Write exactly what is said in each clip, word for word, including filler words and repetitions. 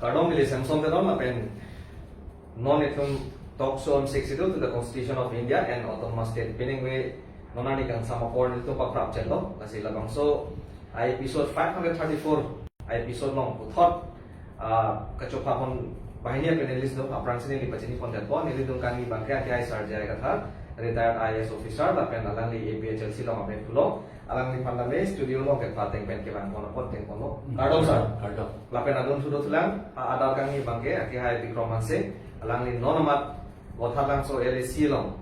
Kardom, neli Samson Teron, lapen non itum talk show on sixty-two to the Constitution of India and Autonomous State. Pining ve non arni kangsam apor nelitum paprap chetlo. Lasi labangso a-episode five hundred thirty-four a-episode along puthot, ah, kachopha pon banghini a-panelist do, aphrangsi neli pachini pon detpo, nelitum kangni abangke akehai Sir J I Kathar, retired I A S officer, lapen alangli A P H L C along amen pulo, alangliphan tame studio along kepateng pen kevang pon apot dengponlo. Kardom, sir. Kardom. Lapen adon thudo thulang, a-adar kangni abangke akehai Bikram Hanse, alangli non amat Vothatlangso L A C along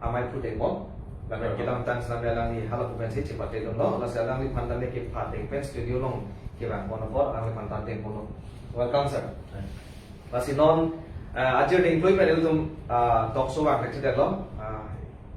amei phu dengpon. Lapen, kardom, kedamtang sitame alangli hala pu pensi chepate dunlo, lasi alangliphan tame kepateng pen studio along kevang pon apot alangliphan ta dengponlo. Welcome, sir. Thank you. Lasi non, ah, ajir dingklui pen ilitum, ah, talk show vangthekthedetlo. Ah,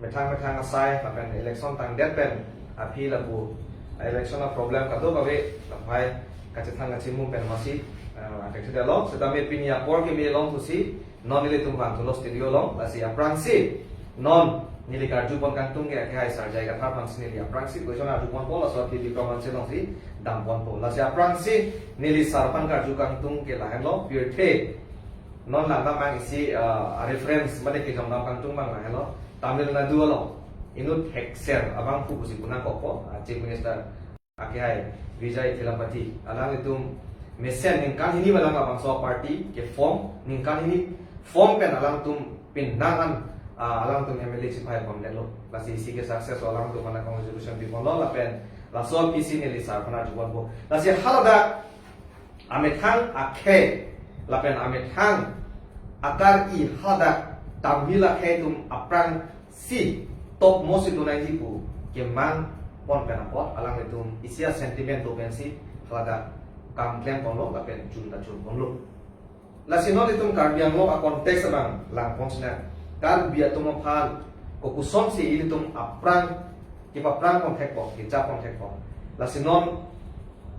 methang methang asai, lapen election tangdet pen aphi lapu, ah, election a-problem kadokave, lapu hai kachethan kachimum pen masi, ah, vangthekthedetlo. Sitame pini apor keme along pusi non nelitum vangthulo studio along, lasi aphrangsi non neli karju pon kangtung ke akehai Sir J I Kathar aphansi neli aphrangsi question arju ponpo, laso aphi Bikram Hanse alongsi dam ponpo. Lasi aphrangsi neli sir aphan karju kangtung ke lahenlo, pirthe non langdam abang isi, ah, reference mate kejongdam kangtung abang lahenlo, Tamil Nadu along inut hekser abangphu pusi punang kokpo, ah, Chief Minister akehai Vijay Thalapathy, alanglitum mesen ningkan hini balang labangso party ke-form, ningkan hini form pen alangtum pinang an, ah, alangtum M L A chipai pon detlo. Lasi isi ke success alangtum aphan congratulation piponlo, lapen laso aphi si neli sir aphan arju ponpo. Lasi haladak amethang akhei lapen amethang akar-i hadak Tamil akhei atum aphrangsi topmost si donai ji pu kemang pon pen apot alanglitum isi a-sentiment do pensi haladak kam klem ponlo lapen chun ta chun ponlo. Lasi non itum Karbi Anglong a-context abang lang pon sinang, Karbi atum aphan kopusonsi ilitum aphrang kepaphrang pon thekpo, kecha pon thekpo. Lasi non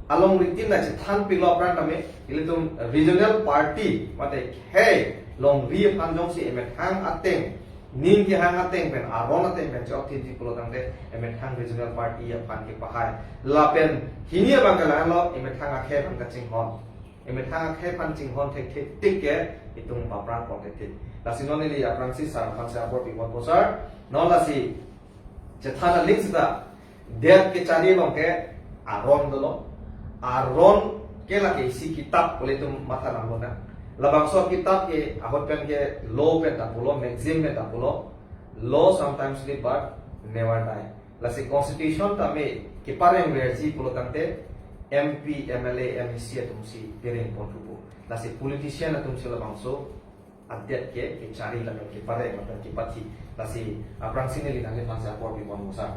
along ritim na chethan pilo aphrang tame, ilitum regional party mate khei longri aphan jongsi emethang ateng ning kehang ateng pen, aron ateng pen chok thinji pulo tangte, emethang regional party aphan kepahai. Lapen hini abang ke lahenlo, emethang akhei aphan kachinghon. Emethang akhei aphan chinghon thekthe tik ke itum paphrang pon thekthe. Lasi non neli aphrangsi sir aphansi apor pi ponpo, sir. Non lasi chethan aling sita, det kechari along ke aron dolo. Aron ke lake isi kitap pu ilitum matha nang lonang. Labangso kitap ke ahut pen ke law pen ta pulo, maxim pen ta pulo, "Law sometimes sleep but never die." Lasi constitution tame kepareng verji pulo tangte, M P, M L A, M A C atumsi pereng pon thupo. Lasi politician atumsi labangso adet ke kechari lapen kepareng lapen kepathi. Lasi aphrangsi neli nangliphansi apor pi ponpo, sir.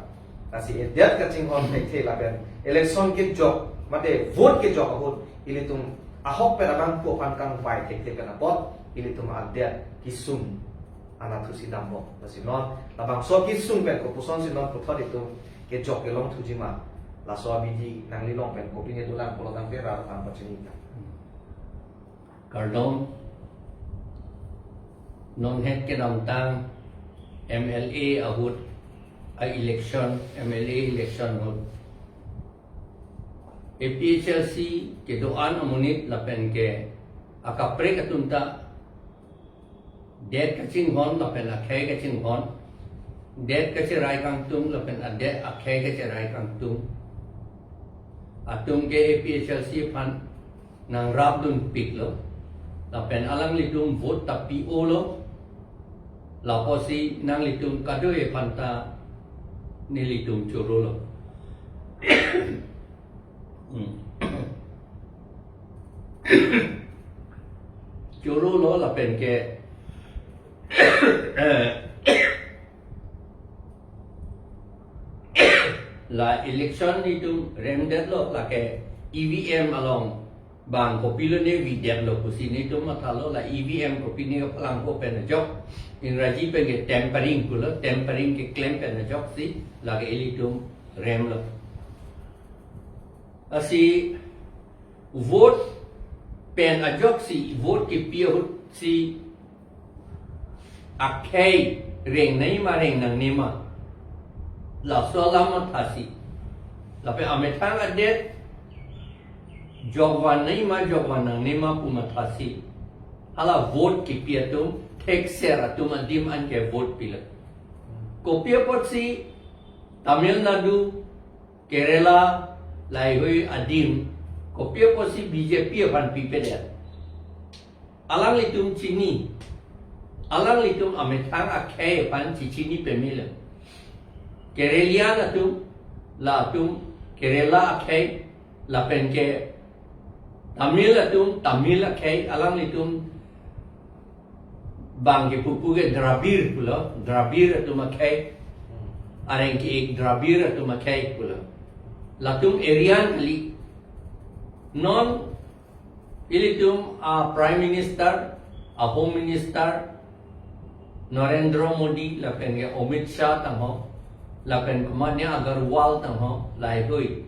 Lasi edet kachinghon thekthe lapen election kejok mate vote kejok ahut ilitum ahok pen abangphu aphan kangvai thekthe pen apot ilitum adet kesung anatthusi dampo. Lasi non labangso kesung pen kopusonsi non puthot itum kejok kelong thuji ma, laso abidi nanglilong pen kopine dolang pulo tangte rat aphan pachini ta. Kardom. Non het kedamtang M L A ahut a-election, M L A election ahut A P H L C kedo-an amonit lapen ke akaprek atum ta det kachinghon lapen akhei kachinghon, det kacherai kangtung lapen adet akhei kacherai kangtung atum ke A P H L C aphan nangrapdunpiklo. Lapen alanglitum vote ta pi-olo. Lapusi nanglitum kadokave aphan ta nelitum chorolo. Hmm. Chorolo lapen ke, eh, la election nelitum remdetlo, lake E V M along bang kopilone videtlo pusi nelitum mathalo, la E V M kopine palangko pen ajok, Ingraji pen ke tampering pulo, tampering keklem pen ajoksi lake ilitum remlo. Lasi vote pen ajoksi vote kepi ahutsi akhei rengnei ma reng nangne ma, laso alam mathasi. Lapen amethang adet Jokvan nangji ma, jokvan nangne ma pu mathasi, hala vote kipi atum, thekser atum adim anke vote pilo. Kopi apotsi Tamil Nadu, Kerala, laheihui adim, kopi apotsi B J P aphan pipedet? Alanglitum chini, alanglitum amethang akhei aphan chichini pemelo. Keralian atum, latum Kerala akhei, lapen ke Tamil atum Tamil akhei, alanglitum bang kepupu ke Dravid pulo, Dravid atum akhei, areng ke-ik Dravid atum akhei pulo. Latum Aryan kali. Non ilitum a Prime Minister, a Home Minister, Narendra Modi, lapen ke Amit Shah tangho, lapen komatne Aggarwal tangho, laheihui,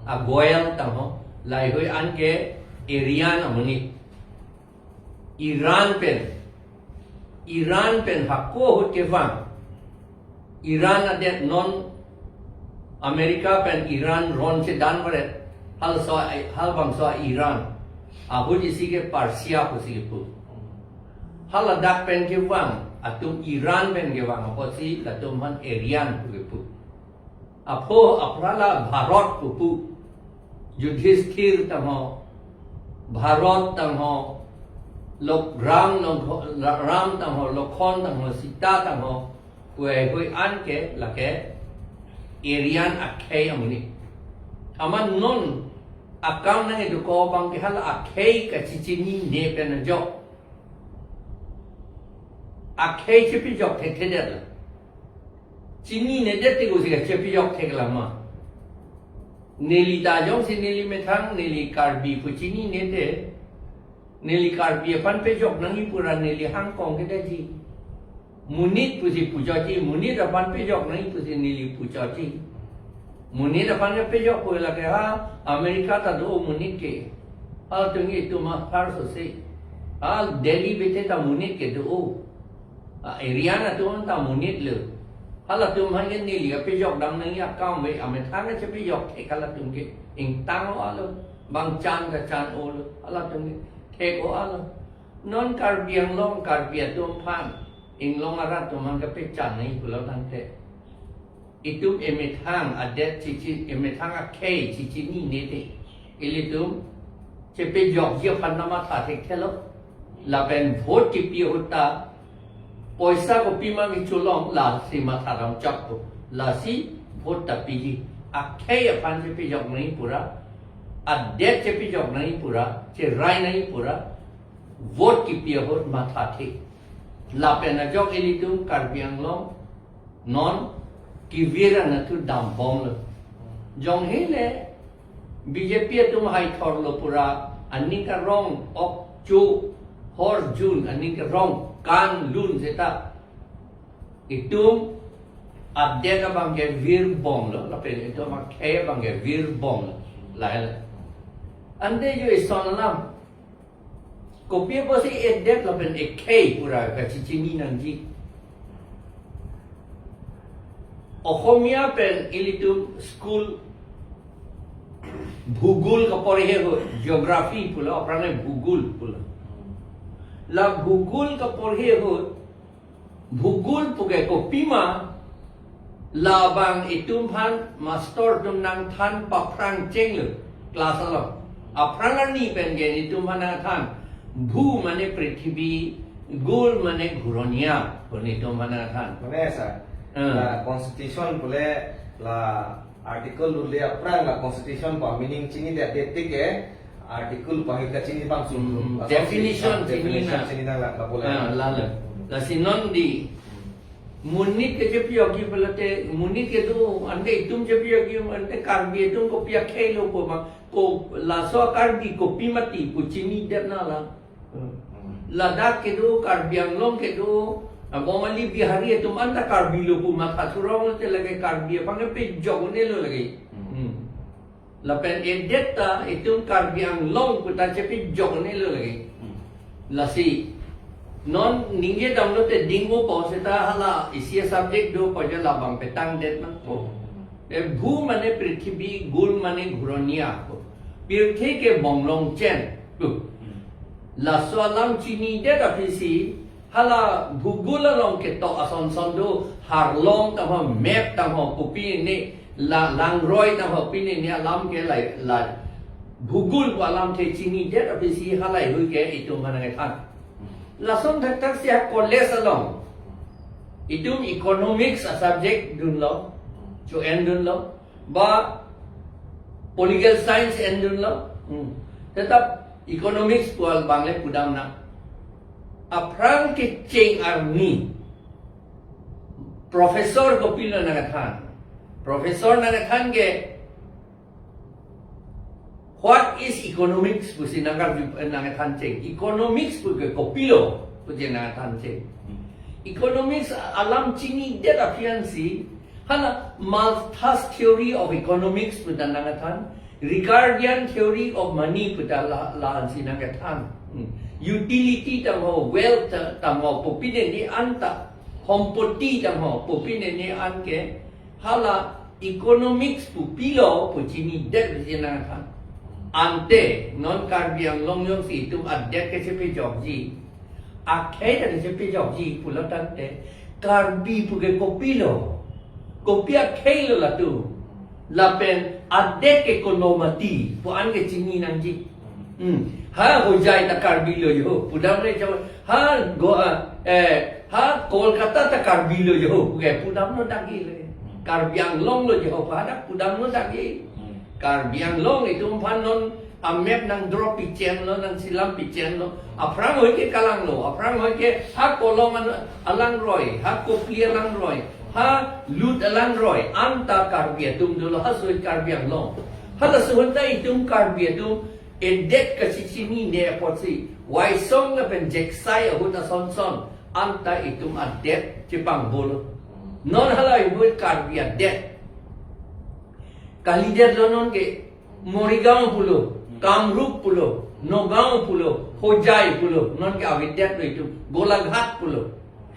a Goel tangho, laheihui anke Aryan amonit. Iran pen, Iran pen hako ahut kevang. Iran adet non America pen Iran ron chedan varet. Halaso, halabangso Iran. Ahut isi ke Persia pusi kepu. Haladak pen kevang atum, Iran pen kevang apotsi latum aphan Aryan pu kepu. Apho aphrang la Bharat pupu. Yudhishthir tangho, Bharat tangho, Lok Ram, Lok-, Ram tangho, Lokhon tangho, Sita tangho, pu laheihui anke lake Aryan akhei amonit. Amat non akam nangkedokok abang ke hala akhei kachichinine pen ajok. Akhei chepejok thekthedetlo. Chininedet te kosi kachepejok thek lama. Neli ta jongsi neli methang, neli Karbi pu chinine te, neli Karbi aphan pejok nangji pura neli hangkong kedetji. Monit pusi puchotji, monit aphan pejok nangji pusi neli puchotji. Monit aphan kepejok pu lake ha America ta do monit ke. Halatum ke itum aphar sose. Ha Delhi bete ta monit kedo. A Aryan atum ta monitlo. Halatum aphan ke neli kepejok dam nangji akam ave, amethang kachepejok thek halatum ke. Ingtang-o alo, bang chan kachan-olo, halatum ke thek-o alo. Non Karbi Anglong, Karbi atum aphan, inglong arat atum aphan kepechan nangji pulo tangte, itum emethang adet chichi, emethang akhei chichinine te, ilitum chepejokji aphan ta matha thekthelo. Lapen vote kipi ahut ta poisa kopima kecholong, lasi matha damchotpo. Lasi vote ta piji. Akhei aphan chepejok nangji pura, adet chepejok nangji pura, cherai nangji pura, vote kipi ahut mathathe. Lapen ajok ilitum Karbi Anglong non kevir anatthu dambomlo. Jonghe le B J P atum haithorlo pura, aning karong ok cho hor jun, aning karong kan lun seta, itum adet abang ke virbomlo, lapen itum akhei abang ke virbomlo. Lahai la. Ante jo ison alam. Kopi apotsi edet lapen ekhei pura kachechini nangji? Ohomia pen ilitum school Bhugol kaporhe ahut, geography pulo, aphrang le Bhugol pulo. La Bhugol kaporhe ahut, Bhugol puke kopima, labang itum aphan master atum nangthan paphrang chenglo class along. Aphrang arni pen ke itum aphan nangthan, Bhu mane prithibi, Gol mane ghuroniya, pu itum aphan nangthan. Mane sir, Hmm. La constitution pule la article lule aphrang la constitution pa meaning chinidet tik ke article pa hika chini bang sum. Hmm. Asal definition si, chini definition na. Chini nang lang kapola. Ah, lalo. Lasi non dei monit ke chepejokji pulote, monit kedo, ante itum chepejokji, ante Karbi atum kopi akhei lo pu ma, ko laso Karbi kopi mati pu chinidet na la. Hmm. Ladak kedo, Karbi Anglong kedo, ah, Bongali Bihari atum anta Karbi lo pu matha thurong te lake Karbi aphan kepejok un'elo lake. Hmm. Hmm. Lapen edet ta itum Karbi Anglong pu ta chepejok un'elo lake. Hmm. Lasi non ningje damlote dingpo seta hala isi a subject do pa jo labang petangdet nangpo. Hmm. E Bhu mane prithibi, Gol mane ghuroniya pu. Pirthe ke bonglong chen. Laso alam chinidet aphisi, hala Google along ketok ason son do, harlong tangho, map tangho, kopine, la langroi tangho, pine ne alam ke lai, lai. Google pu alam ke chinidet aphisi, halahei hui ke itum aphan nangkethan. Lason thakthak si a college along itum economics a subject dunlo, cho-en dunlo, ba political science en dunlo. Hmm. Tetap economics pu abang le pudam nang. Aphrang kecheng arni professor kopilo nangkethan. Professor nangkethan ke, "What is economics?" pusi nangkarju, eh, nangkethan cheng. Economics pu ke kopilo pusi nangkethan cheng. Economics alam chinidet aphi ansi, hala Malthus theory of economics pu ta nangkethan, Ricardian theory of money pu ta la, la ansi nangkethan. Hmm. Utility tangho, wealth tangho, kopine ne an ta, hompoti tangho, kopine ne an ke, hala economics pu pilo pu chinidet aphisi nangkethan. Ante non Karbi Anglong jongsi itum adet kachepejokji, akhei ta kachepejokji pulo tangte, Karbi pu ke kopilo, kopi akhei lo latum, lapen adet ke kono mati pu an ke chini nangji. Hmm. Ha Hojai ta Karbi lo jo, pudam le jo. Ha Goa, eh, ha Kolkata ta Karbi lo jo, pu ke pudam lo dagi le. Karbi Anglong lo jo, pu hadak pudam lo dagi. Karbi Anglong itum aphan non a map nang draw pichen lo, nang silam pichen lo. Aphrang hoi ke kalang lo, aphrang hoi ke ha Kolong an, alangroi, ha Kopili alangroi, ha Lut alangroi, anta Karbi atum dolo, ha soi Karbi Anglong. Hala suhunta itum Karbi atum, edet kachechinine apotsi, Waisong lapen Jeksai ahut ason son, anta itum adet chepangbo lo. Non hala ahut Karbi adet kalidet lo non ke, Morigaon pulo, Kamrup pulo, Nagaon pulo, Hojai pulo, non ke avedet lo itum, Golaghat pulo.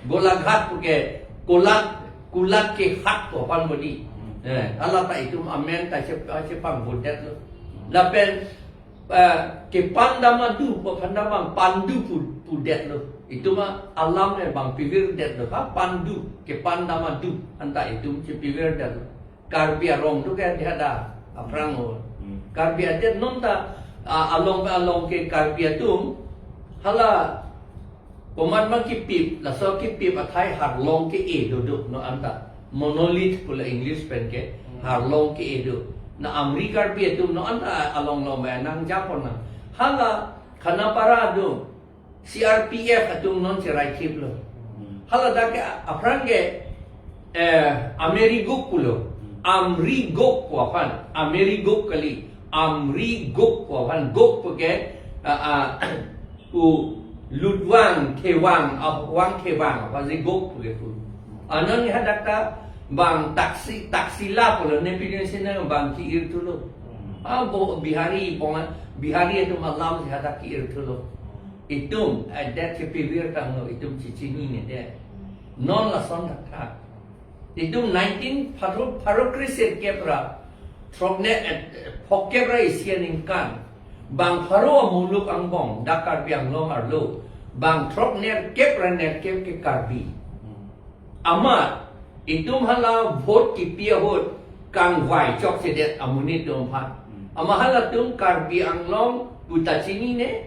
Golaghat pu ke, Kolak, Kolak ke hat pu aphan bodi. Eh, hala ta itum amen ta che, chepangbodet lo. Lapen, eh, kepan damadu pu aphan ta bang Pandu pu, pudet lo. Itum a alam le bang pivirdet lo. Ha Pandu, kepan damadu, anta itum chepivirdet lo. Karbi arong tu ke dia da, aphrang lo. Hmm. Karbi adet non ta, ah, along along ke Karbi atum, hala komat ma kipip, laso kipip athai harlong ke-e do do, non anta. Monolith pulo English pen ke, Hmm. harlong ke-e do. Na Amri Karbi atum non anta along lo ma nang japon nang. Hala Khanapara do, C R P F atum non cherai thip lo. Hmm. Hala dak ke aphrang ke, eh, Ameri Guk pulo. Hmm. Amri Guk pu aphan. Ameri Guk kali. Amri Guk pu aphan. Guk pu ke, ah, ah, pu lutwang, khewang, ah, wang khewang, apa si Guk pu ke pu. Anon hadak ta bang taksi, taksila pulo, ne pidin sina bang ki-ir thulo. Hmm. Ah, bo Bihari, bonga, Bihari atum alam si hadak ki-ir thulo. Itum, eh, adet kepivir tanglo, itum chechinine det. Non lason thakthak. Itum nineteen pharo, pharo kre sirkep ra, throknerkep, eh, phokep ra isi aningkan. Bang pharo amuluk angbong, dak Karbi Anglong arlo. Bang throknerkep ra nerkep ke Karbi. Amat, itum hala vote kipi ahut kangvai chokchedet amonit atum aphan. Amat halatum Karbi Anglong pu ta chinine,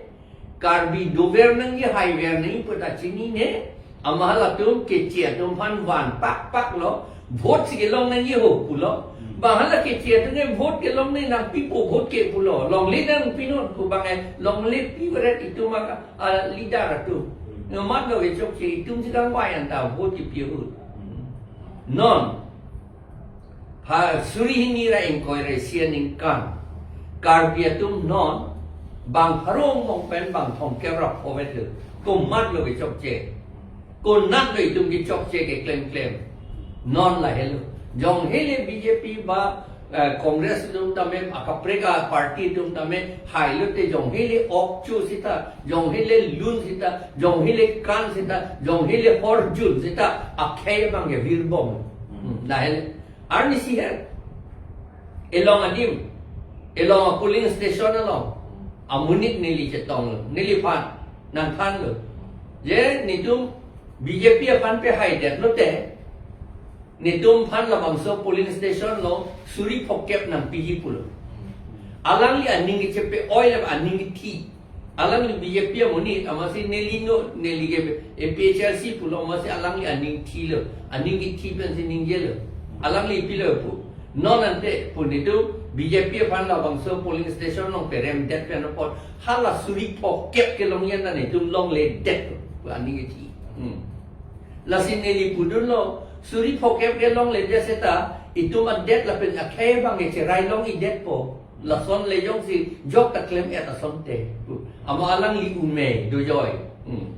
Karbi dover nangji haiver nangji pu ta chinine, amat halatum keche atum aphan van pakpak lo, vote si kelong nangji ho pulo. Bang hala keche atum ke vote kelong nangji nangpipo vote ke pulo. Longle nangpinon pu bang e, longle pivaret itum a, a leader atum. Amat lo ke chokche itum si kangvai anta vote kipi ahut. Non, ha suri hini ra ingkoi ra isi aningkan, Karbi atum non, bang pharo angbong pen bang thomkep ra pho vet lo. Komat lo ke chokche. Konat lo itum ke chokche ke klemklem. Non lahelo. Jong hele B J P ba, eh, Congress atum tame, akaprek a party atum tame, hai lote jong hele ok chu sita, jong hele lun sita, jong hele kan sita, jong hele horjun sita, akhei abang ke virbom. Hmm, lahelo. Arnisi he. Elong adim. Along polling station along amonit neli chetonglo, neliphan nangthanlo. Je netum B J P aphan pehaidet lote, netum aphan labangso polling station along suri phokep nangpiji pulo. Alangli aning kechepe-oi le aning kethi. Alangli B J P amonit, amatsi neli no, neli ke A P H L C pulo, amatsi alangli aning thilo, aning kethi pensi ningjelo. Alangli pilo pu. Non ante pu netum B J P aphan labangso polling station along peremdet pen apot hala suri phokep kelongji an netum longledet pu aning kethi. Hmm. Lasi neli pudunlo, suri phokep kelongledet seta itum adet lapen akhei abang ke cherai longledetpo. Lason le jongsi jok ta klem-et asonte pu. Amo alangli umei dojoi. Hmm.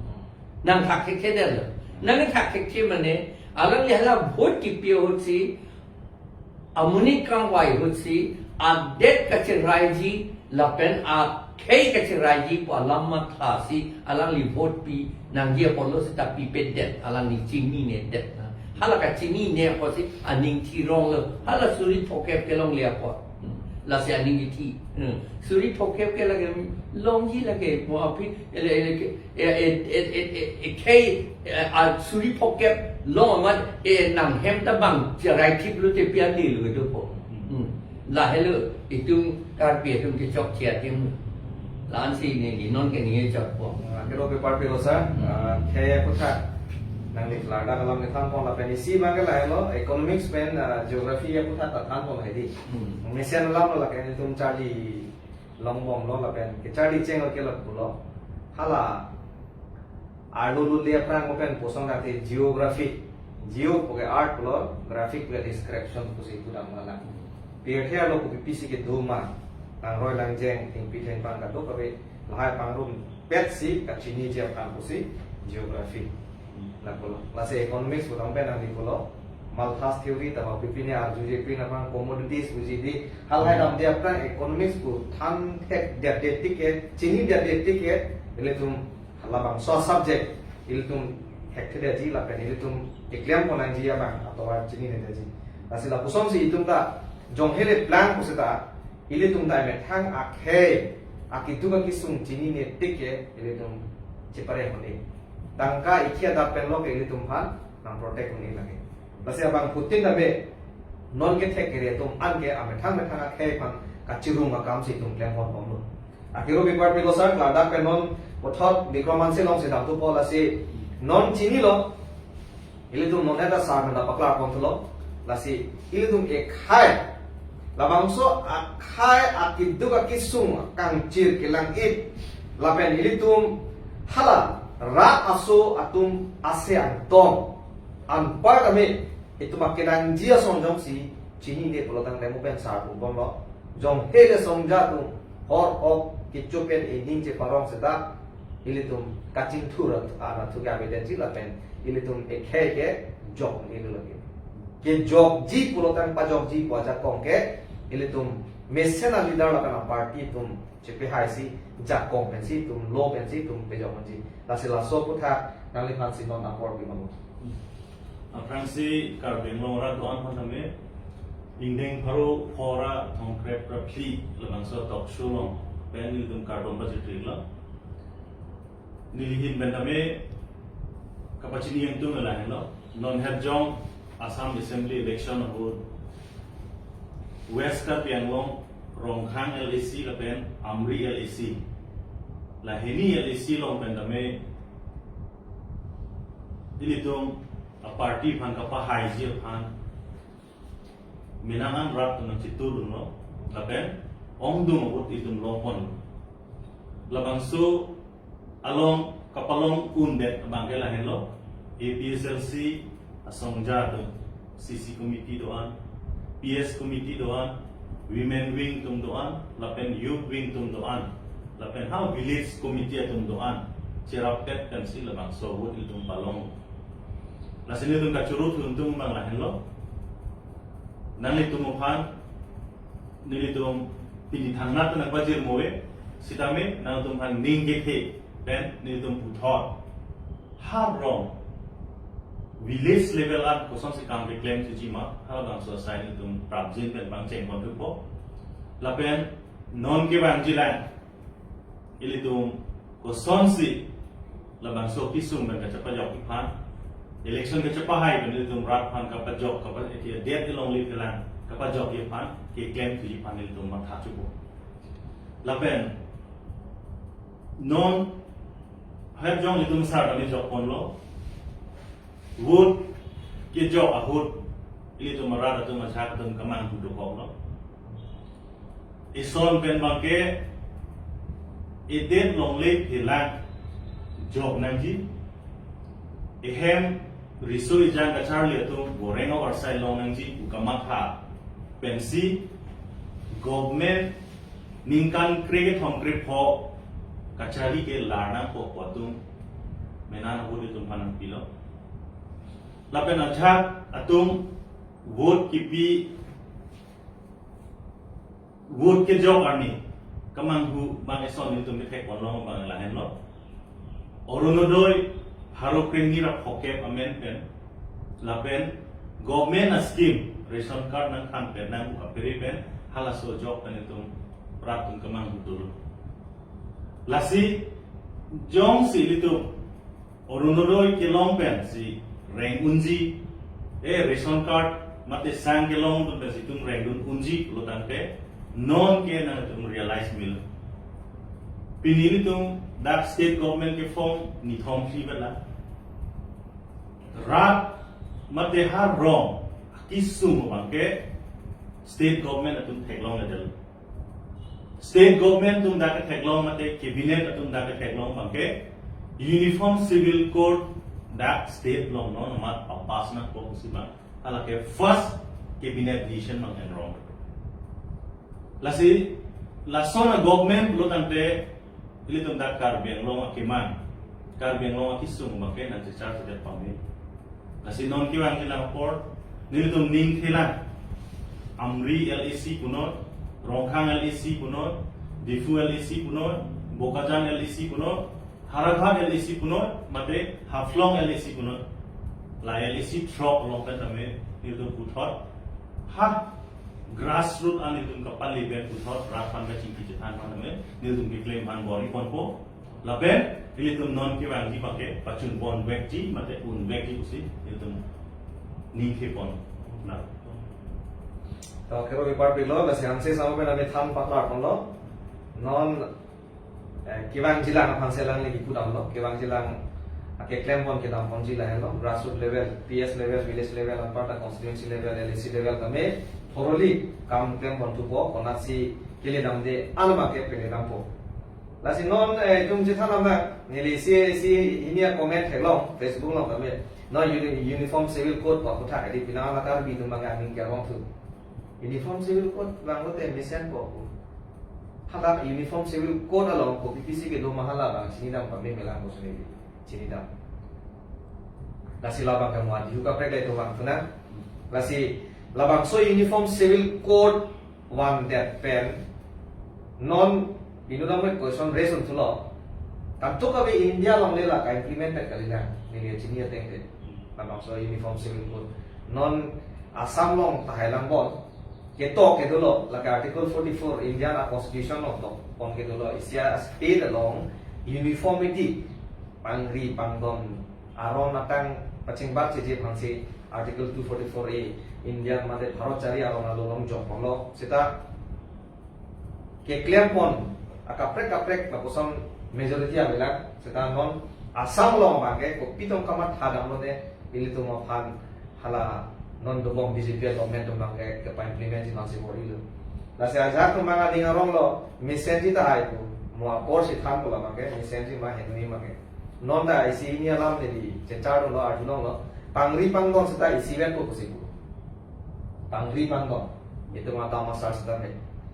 Nangthak thekthe detlo. Nangthak thekthe mane alangli hala vote kipi ahutsi, amonit kangvai ahutsi, adet kacheraiji lapen akhei kacheraiji pu alam mathasi alangli vote pi nangji apotlo seta pipedet, alangli chininedet na. Hala kachinine apotsi aning thironglo, hala suri phokep kelongle apot. Hmm. Lasi aning kethi. Hmm. Suri phokep ke lake longji lake mo aphi, ele, ele ke, e, e, e, e, e, e, khei, e, a suri phokep long amat, e, nanghem ta bang cherai thip lote pi adilo kedo po. Hmm. Lahelo itum Karbi atum kechokche adim. La-ansi neli non ke ningje chokpo. Ah, kero pe parpilo sir, ah, khei aphuthak nangli klardak alam kethanpon lapen isi abang ke lahelo, economics pen, ah, geography aphuthak ta thanpon hedi. Hmm. Mesen alamlo lake netum charli longbomlo lapen kecharli cheng ke lapulo. Hala arlo lule aphrang pen pusong date geography. Geo puke art pulo, graphic puke description pusi pudam nang. Pirthe arlo kopi pisi kedo ma, langroi langjeng, thengpi thengphang kadokave lahai pangrumpetsi kachiniji aphan pusi geography. Lapulo. Lasi economics pudam pen nangli pulo, Malthus theory ta ma pipine arjuje pin aphrang commodities puji di, halahai damde aphrang economics pu than thekdetde tik ke, chinidetde tik ke, ilitum halabangso subject ilitum hekthedetji lapen ilitum keklempon nangji abang atovar chininedetji. Lasi lapusonsi itum ta jonghele plan puseta ilitum ta emethang akhei, akeduk akesung chinine tik ke ilitum chepare un-e. Tangka ikhi adap penlo ke ilitum aphan nangprotect un-e lake. Lasi abangphutin tame non kethek kere atum anke amethang methang akhei aphan kachirung akamsi itum klemponbomlo. Akero pe parpilo sir, ladak pen non puthot Bikram Hanse alongsi damthupo, lasi non chinilo, ilitum non heta sir mena paklarponthulo, lasi ilitum ekhei, labangso akhei akeduk akesung kangchir kelang-it lapen ilitum hala rat aso atum ase angtong anpar tame itum akedangji ason jongsi chinine pulotangte mo pen sir puponlo. Jonghele songja atum hor ok kecho pen ening cheparong seta ilitum kachingthur anatthu ke avedetji lapen ilitum ekhei kejok un-e lake. Kejokji pulotang pajokji pu ajakong ke ilitum mesen aleader lapen aparty atum chepehaisi jakong pensi itum lo pensi itum pejok unji. Lasi laso aphuthak nangliphansi non apor pimalo. Aphrangsi Karbi Anglong arat do-an aphan tame ingdeng pharo phora thomkep ra phli labangso talk show along pen nelitum kardom pajirtilo. Neli ahin pen tame kapachini ingtung lahenlo. Non hetjong Assam Assembly election ahut West Karbi Anglong Rongkhang L A C lapen Amri L A C, lahini L A C along pen tame ilitum aparty aphan kapahaiji aphan menang an rat atum nangchitudunlo lapen ongdung ahut itum longpon. Labangso along kapalong undet abang ke lahenlo, A P H L C asongja atum, C C committee do-an, P S committee do-an, women wing atum do-an, lapen youth wing atum do-an, lapen ha village committee atum do-an, cherap pet pensi labangso ahut ilitum palong. Lasi nelitum kachoro thuntung abang lahenlo. Nanglitum aphan nelitum pini thangnat nangpajirmo-e, sitame nangtum aphan ning kethe pen nelitum puthot ha rong village level an kosonsi kam keklem thuji ma, halabangso asai nelitum prapjin pen pangchengponthupo. Lapen Non kevangjilang, ilitum kosonsi labangso kesung pen kachepajok aphan, election kachepahai pen ilitum rat aphan kapajok, kapa-, eh, det along lip kelang kapajok aphan, keklem thuji aphan ilitum matha chupo. Lapen non hep jong ilitum sar kami jokponlo. Vote kejok ahut ilitum arat atum ajahak atum kemanghu dokoklo. Eson pen abangke edet longle phelang jok nangji. Ehem riso ejang kacharli atum goreng avarsai long nangji pu kamatha pensi government ningkan krekethom krepho kacharli ke lar nangpo pu atum menang ahut ilitum aphan nangpilo. Lapen ajahak atum vote kipi, vote kejok arni kemanghu abang eson ilitum kethekponlong abang lahenlo. Orunodoi pharo krehini ra phokep amen pen, lapen government a-scheme ration card nangkhan pen nang aperi pen halaso ajok pen ilitum rat atum kemanghu dolo. Lasi jongsi ilitum Orunodoi kelong pensi reng unji, eh, ration card mate sang kelong atum pensi itum rengdun unji pulo tangte, non ke nangtum realize mil. Pini ilitum dak state government ke form nithom si bela. Rat mate ha rong kesung abangke state government atum theklongledetlo. State government atum dak ketheklong mate cabinet atum dak ketheklong abangke Uniform Civil Code dak state along non amat papass nangpo pusi abang, halake first cabinet decision abang enrong. Lasi lason a-government pulo tangte ilitum dak Karbi Anglong akemang, Karbi Anglong akesung abangke nangchechar sadet pame. Lasi non kevangjilang apor nelitum ning thelang. Amri L A C punot, Rongkhang L A C punot, Diphu L A C punot, Bokajan L A C punot, Howraghat L A C punot, mate Haflong L A C punot. La L A C throk along pen tame nelitum puthot, ha grassroot an nelitum kapali pen puthot rat aphan kachingki chethan aphan tame nelitum keklem aphan bor-iponpo. Lapen ilitum non kevangji abangke pachunpon vekji mate un vekji pusi ilitum ning thepon. Na. To kero bipar pilo, lasi ansi sama pen ami than paklarponlo. Non, eh, kevangjilang aphan selang lagi pudamlo. Kevangjilang akeklempon kedamponji lahenlo. Grassroot level, P S level, village level, anparta constituency level, L A C level tame thoroughly kam klempon thupo, konatsi keledamde an abangke peledampo. Lasi non, eh, itum chethan nang, neli isi, isi hini a-comment theklong, Facebook along tame. Non uni-, Uniform Civil Code pu aphuthak edi penang ala Karbi atum abang aning kerong thu. Uniform Civil Code abang lote mesenpo. Hala Uniform Civil Code along kopi pisi kedo ma hala abang chinidam pame melang ko suni chinidam. Lasi labang kamu adihu kaprek le to abang thu nang. Lasi labangso Uniform Civil Code vandet pen non inut amat question raise unthulo. Kantuk kave India along le la ka-implement kalilang, neli chini ateng te. Labangso Uniform Civil Code. Non Assam along tahai langbon. Ketok kedolo, lake Article forty-four Indian a-Constitution along tokpon kedolo. Isi a-state along uniformity, pangri pangdon aron atang pachingbar cheje aphansi Article two forty-four A Indian mate Bharat chari aron along jokponlo. Seta keklempon akaprek kaprek lapuson majority avelang, seta non Assam along abangke kopi tong kamatha damlote ilitum aphan hala non dobom B J P government atum abangke kepa-implement ji nangsi bor-ilo. Lasi ajahak atum abang aning aronglo, mesenji tahai pu, mo apor si thanpo labangke, mesenji ma henui abangke. Non ta isi hini alam neli chechar lo, arjulonglo, pangri pangdon seta isivet ko pusi pu. Pangri pangdon. Itum atam asar seta me.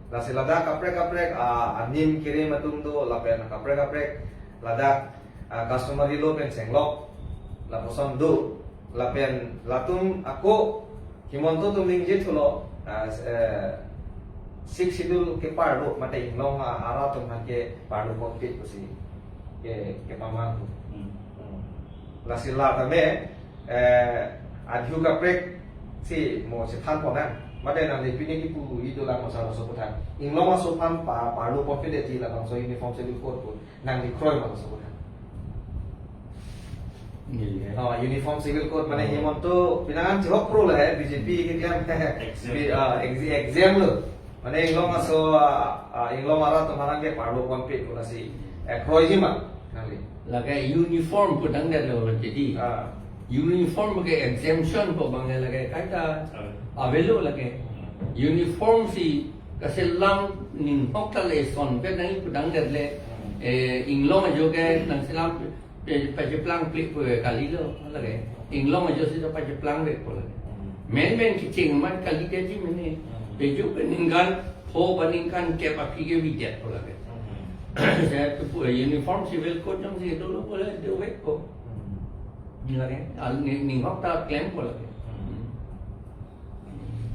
Lasi ladak kaprek kaprek, ah, anim kirim atum do, lapen kaprek kaprek ladak, ah, customary law pen senglok, lapuson do, lapen latum ako Himanta atum ningje thulo, ah, s-, eh, Sixth Schedule keparlo mate inglong a-, arat atum aphan keparlo konfit pusi ke, kepamang. Hmm. Hmm. Lasi la tame, eh, adihu kaprek si mo chethanpon nang. Mate nangli pini kipu idolang masa laso aphuthak. Inglong aso aphan pa parlo ponpedetji labangso Uniform Civil Code pu nangli kroi ma laso aphuthak. Iya. Oh, Uniform Civil Code mane Hmm. Himanta pinangan chihok pro lo he, B J P keklem. Exempt. Bi-, ah, ex-, exempt lo. Mane inglong aso, ah, ah, inglong arat atum aphan ke parlo ponpe pu lasi. Eh, kroiji ma nangli. Lake uniform pu tangdet lo jadi. Ah. Uniform ke exemption pu abang lake kaita Ah. avelo lake. Hmm. Uniform si kaselam ninghok ta le son ke nangli pu tangdet le, Hmm. eh, inglong ajo ke nangselam pe-, pacheplang plik pu kalilo lake. Inglong ajo si ta pacheplang plik pu lake. Hmm. Menmen kecheng amat kalidetji mene. Hmm. Pejo pe ningkan pho ba ningkan kep aphi ke videt pu lake. Hmm. Saya tu pu uniform civil code jongsi dolo pu lake dovek ko. Hmm. Lake, al ni, ninghok ta klem pu lake. Hmm.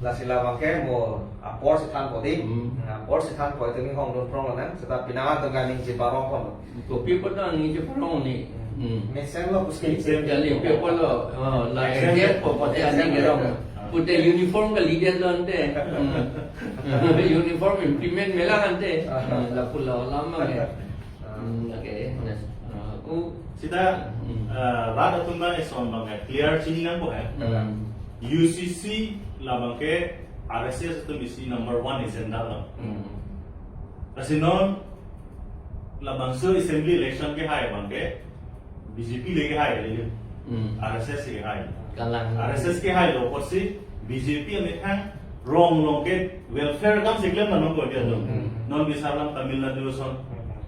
Lasi labang ke mo apor si thanpo dei. Hmm. Apor si thanpo itu ni hong dun prong lo nang. Seta pinangan atum kaningje parong pon lo. Kopi pon ningje parong ni. Hmm. Hmm. Mesen lo pusi. Mesen. Kali pe pon lo. Oh, la Mesen. Exam po pon te ani Mesen. Gerong. Ah. Pute uniform kalidet lo ante. Hmm. Uniform implement me lang ante. Ah. Hmm, lapu lo lama ke. Ah. Hmm, okay. Yes. Ah, aku Sita, Hmm. eh, rat atum abang eson abang ke clear chini nangpo he. Hmm. U C C labang ke R S S atum isi number one agenda lo. Hmm. Lasi non labangso assembly election kehai abang ke B J P le kehai le. Hmm. R S S kehai. Kalang. R S S kehai lo apotsi B J P amethang rong along ke welfare akam si klem nangkok dia lo. Hmm. Non bisa alam Tamil Nadu ason. Hmm.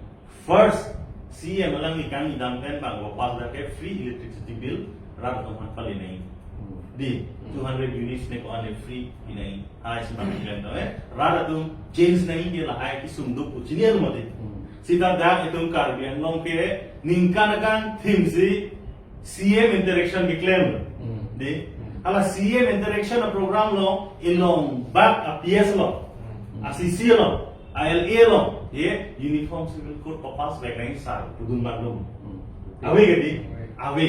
First, C E M alangli kangni dam pen abang pass dak ke free electricity bill rat atum aphan pali nai. Hmm. Dei, Hmm. two hundred units ne ko-an free pi nai. Hai si abang klem tame. Rat atum change nai ke lahai kesung do pu chini alam mati. Hmm. Sita dak itum Karbi Anglong ke ningkan akang theme si C M interaction keklem. Hmm. Dei. Hmm. Hala C M interaction a program along, along bak a P S along, Hmm. a C C along, a L A along, ye Uniform Civil Code papass vek nai sar pudun bandung. Hmm. Ave ke dei? Ave. Ave.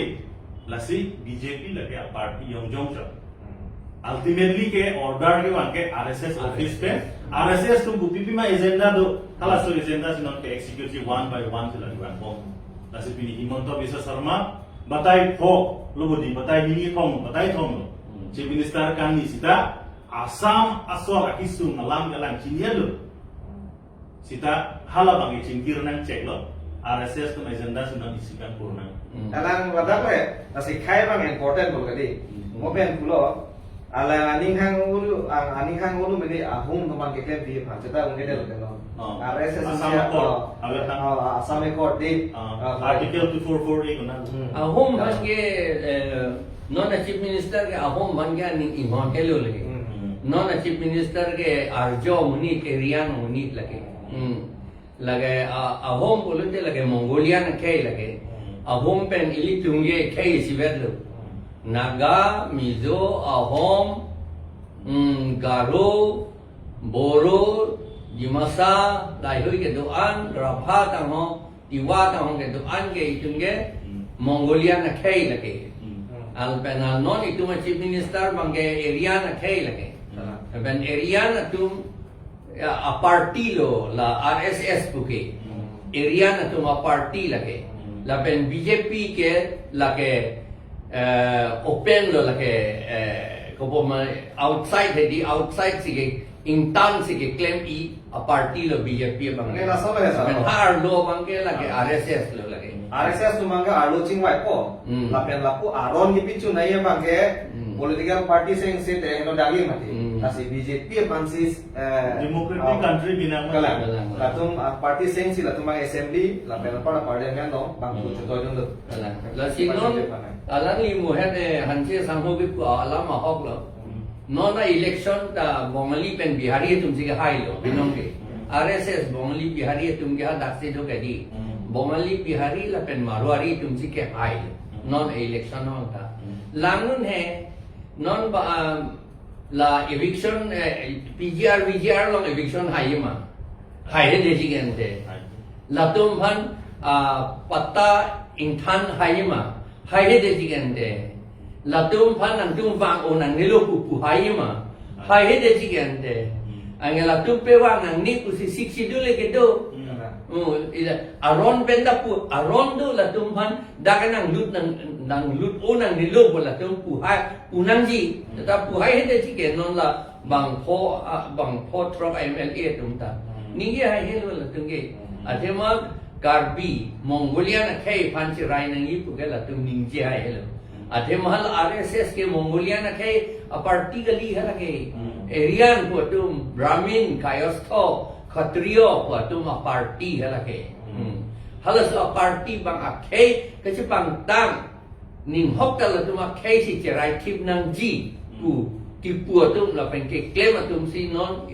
Lasi B J P lake a party yong jong chot. Hmm. Ultimately ke order kevang ke R S S office pen, R S S atum kopi pima agenda do, halaso agenda si non ke execute one by one si la divan bom. Lasi pini Himanta Biswa Sarma batai pho lo bo dei, batai hini thom, batai thom lo. Hmm. Chief Minister kangni sita Assam asor akesung alam kalang chini lo. Sita hala abang ke chingkir nangchek lo. R S S atum agenda si non isi kan pur nang. Hmm. Alang ladak le, lasi khei abang important bol kali. Hmm. Mo pen pulo, alang aning hang ulu, ang aning hang ulu mene Ahom atum aphan keklem pi aphan, seta ung ke del keno. Oh. R S S Assam India, Accord, oh. Agar tang. Oh, Assam Accord dei. Ah, ah, Article two four four A ko na. Hmm. Ahom Ya. Aphan ke, eh, non a Chief Minister ke Ahom aphan ke aning inghon ke lo lake. Hmm. Hmm. Non a Chief Minister ke arjo monit, Aryan monit lake. Hmm. Lake a, Ahom pulote lake Mongolian akhei lake. Hmm. Ahom pen ilitum ke khei isivet lo. Hmm. Naga, Mizo, Ahom, hmm, Garo, Boro, Dimasa, laheihui kedo-an, Rabha tangho, Tiwa tangho kedo-an ke itum ke Hmm. Mongolian akhei lake. Hmm. Al pen al non itum a Chief Minister abang ke Aryan akhei lake. Hmm. Pen Aryan atum ya, a party lo la R S S puke. Hmm. Aryan atum a party lake. Hmm. Lapen B J P ke lake, eh, open lo lake, eh, kopo ma outside hedi outside si ke ingtan si keklem-i a party lo B J P abang. Mane laso lo ya, sir. Lapen ha arlo abang ke lake Ah. R S S lo lake. R S S atum abang ke arlo chingvaipo. Hmm. Lapen lapu aron kipi chunai abang ke Hmm. political party seng se te heno dagi mati. Hmm. Lasi B J P aphan si, eh, Democratic ah, country binang kalang. Kalang. Latum, ah, party seng si latum abang assembly, lapen Hmm. lapu parliament along, bang Hmm. tu chutoi dun do. Kalang. Lasi Party non, aphan. Alangli mo hene hanse sangho kipu alam ahok lo. Hmm. Non a election ta Bongali pen Bihari atum si kehai lo, binong ke. Hmm. R S S Bongali Bihari atum ke hadak si do kedi. Hmm. Bongali Bihari lapen Marwari atum si kehai lo. Hmm. Non a election along ta. Hmm. Langdun he, non ba, um, la eviction, eh, P G R, V G R along eviction hai ma. Haihedetji ke ante. Hai. Latum aphan, ah, patta ingthan hai ma. Haihedetji ke ante. Latum aphan nangtum vang-o nangnelo pu pu hai ma. Hai he de chigen te. Hmm. Anke latum pe vang nangne pusi Sixth Schedule le kedo. Hmm. Oh, ila aron pen ta pu, aron do latum aphan dak nanglut nang, nanglut o nangnelo pu latum pu hai, pu nangji. Hmm. Ta pu hai he de chigen non la bangpho, ah, bangpho throk M L A atum ta. Hmm. Ningje hai helo latum ke. Hmm. Athema Karbi, Mongolian akhei aphan cherai nangji pu ke latum ningje hai helo. Hmm. Athema hala R S S ke Mongolian akhei aparty kali hala ke. Hmm. Aryan pu atum, Brahmin, Kayastha, Kshatriya pu atum aparty hala ke. Hmm. Hmm. Halaso aparty abang akhei kachepangtang, ninghok ta latum akhei si cherai thip nangji pu, hmm, kipu atum lapen keklem atum si non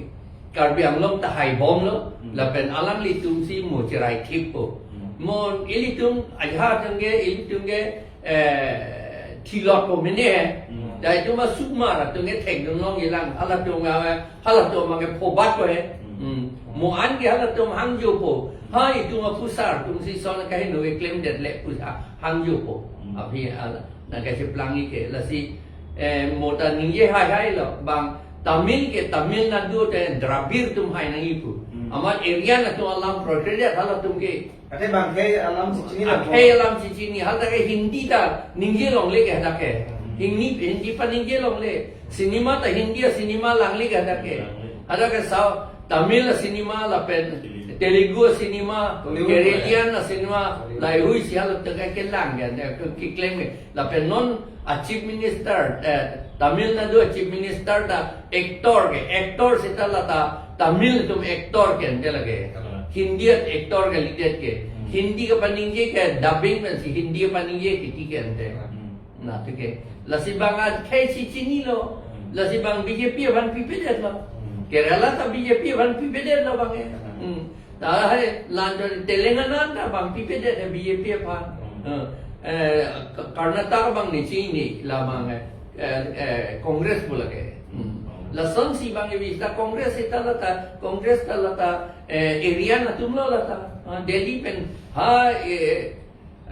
Karbi Anglong ta haibomlo, hmm, lapen alanglitum si mo cherai thippo. Hmm. Mo ilitum ajahak atum ke, ilitum ke, eh, thilot po mene he. Hmm. Dai atum asukmar atum ke thekdun longjilang, halatum, eh, halatum abang ke phobat po he. Hmm. Hmm. Mo an ke halatum hangjopo. Ha, itum aphusar atum si son kaheno keklem det le pu ha hangjopo. Hmm. Aphi hala nangkacheplangji ke. Lasi, eh, mo ta ningje hai hailo. Bang Tamil ke Tamil Nadu te Dravid atum hai nangji pu. Hmm. Amat Aryan atum alam prohibit halatum ke. Ate bang akhei alam si chini la akhei alam si chini, hala ke Hindi ta ningje longle ke hala ke. Hmm. Hindi, Hindi paningje longle. Cinema ta Hindi a cinema langle ke hala ke. Langle. Hala ke South, Tamil a cinema lapen Telugu. Telugu a cinema, Tollywood Kerala a cinema, Tollywood. Laheihui si hala ta ke kelang ke, ke, keklem ke. Lapen non a Chief Minister, eh, Tamil Nadu a Chief Minister ta actor ke, actor seta la ta Tamil atum actor ke ante lake. Hmm. Hindi actor ke lidet ke. Hmm. Hindi kapaningje ke dubbing pensi Hindi kapaningje titi ke ante. Hmm. Nat ke. Lasi bang akhei si chinilo. Hmm. Lasi bang B J P aphan pipedetlo. Hmm. Kerala ta B J P aphan pipedetlo bang e. Hmm. Hmm. Ta hai lanjut Telangana ta bang pipedet B J P aphan. Hmm. Eh, eh, Ka-, Karnataka abang ne chini la bang, eh, eh, eh, Congress pu lake. Hmm. Hmm. Lasonsi bang e vista Congress seta la ta, Congress ta la ta, eh, Aryan atumlo la ta. Ah, Delhi pen ha, eh,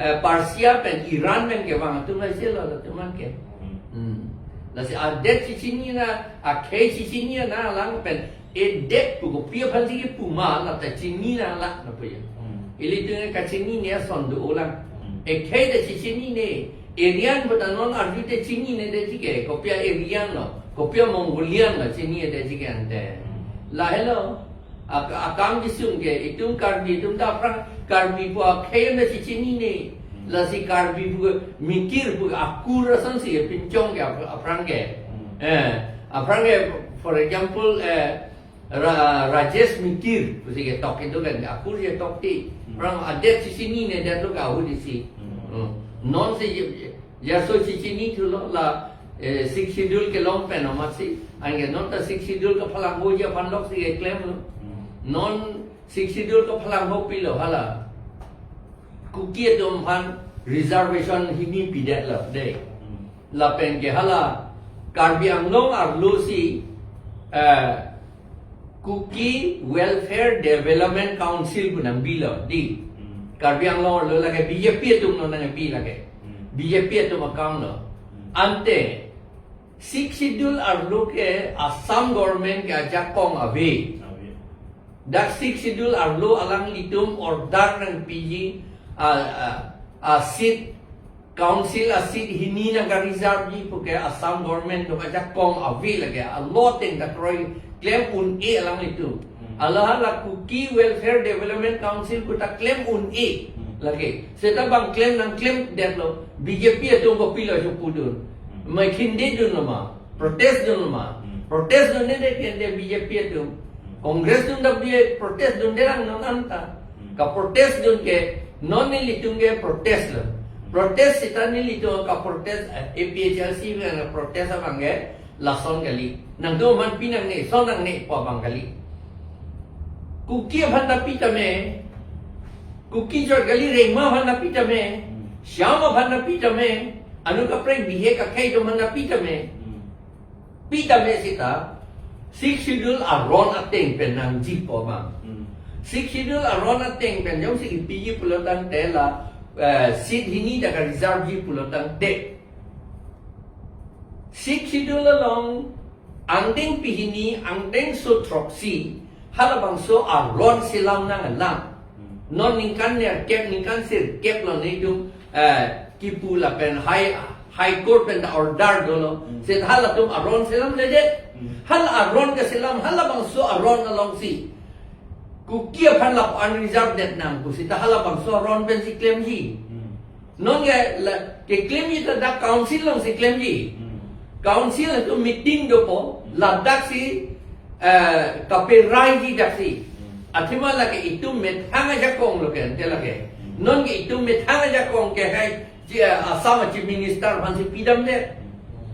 eh, Persia pen Iran pen kevang atum la selo latum an ke. Hmm. Hmm. Lasi adet si chinina, akhei si chinina lang pen, edet pu kopi aphan si kipu ma la ta chinina la na pu ya. Hmm. Ilitum kachinine ason do-olang. Hmm. Akhei ta si chinine, Aryan pu ta non arju te chinine de chike, kopi a Aryan lo, kopi a Mongolian lo chinine de chike ante. Hmm. Lahelo, ak-, akam bisung ke, itum Karbi atum ta aphrang Karbi pu akhei na si chinine. Hmm. Lasi Karbi pu mikir pu akur asonsi pinchong ke aph-, aphrang ke. Hmm. Eh, aphrang ke, for example, eh, Ra-, Rajesh Mikir pusi ketok itu kan, akur ketok ti. Hmm. Aphrang adet si chinine, adet lo ke ahut isi. Hmm. Hmm. Non si je-, je-, jaso si chini thulo la, eh, Sixth Schedule kelong pen amatsi. Anke non ta Sixth Schedule kaphalanghoji aphan loksi keklemlo. Hmm. Non Sixth Schedule kaphalangho pilo hala. Kuki atum aphan reservation hini pidetlo de. Hmm. Lapen ke hala Karbi Anglong arlo si, eh, Kuki Welfare Development Council pu nangpilo di. Hmm. Karbi Anglong arlo lake B J P atum non nangpi lake. Hmm. BJ P atum account lo. Hmm. Ante Sixth Schedule arlo ke Assam government ke ajakong ave. Ave. Dak Sixth Schedule arlo alanglitum order nangpiji, ah, ah, ah, seat, council a seat hini nangkareserveji puke Assam government atum ajakong ave lake, alo ateng ta kroiklem un-e alanglitum. Hmm. Hala hala Kuki Welfare Development Council pu ta klem un-e. Hmm. Lake. Seta bang klem nangklemdetlo, B J P atum kopilo chopudun. Hmm. Mai khindedunlo ma, protest dunlo ma. Hmm. Protest dunde de kende B J P atum. Hmm. Congress atum ta B J P protest dunde lang non anta. Hmm. Kaprotest dun ke, non nelitum ke protest lo. Hmm. Protest seta nelitum kaprotest, eh, A P H L C ke protest abang ke, lason kali. Nangtum aphan pi nangne, son nangne pu abang kali. Kuki aphan ta pi tame, Kuki chot kali, Rengma aphan ta pi tame, hmm, Shyam aphan ta pi tame, anut kaprek bihek akhei atum aphan ta pi tame. Hmm. Pi tame seta, Sixth Schedule aron ateng pen nangji pu abang. Hmm. Sixth Schedule aron ateng pen jongsi kipiji pulo tangte la, eh, seat hini ta kareserveji pulo tangte. Sixth Schedule along Angdeng pehini, angdengso throksi, halabangso aron selam nanglang. Hmm. Non ningkan nerkep, ningkan sirkep lo netum, eh, kipu lapen High, High Court pen ta order dolo. Hmm. Seta halatum aron selamledet. Hmm. Hala aron keselam, halabangso aron alongsi Kuki aphan lapu-an reserve det nang pu seta halabangso aron pensi klemji. Hmm. Non ke la, keklemji ta dak council alongsi klemji. Hmm. Council atum meeting dopo, Hmm. ladaksi, eh, kaperaiji daksi. Hmm. Athema lake itum methang ajakong lo ke, ante lake. Hmm. Non ke itum methang ajakong ke hai, ji, eh, Assam Chief Minister aphansi pidamdet. Hmm.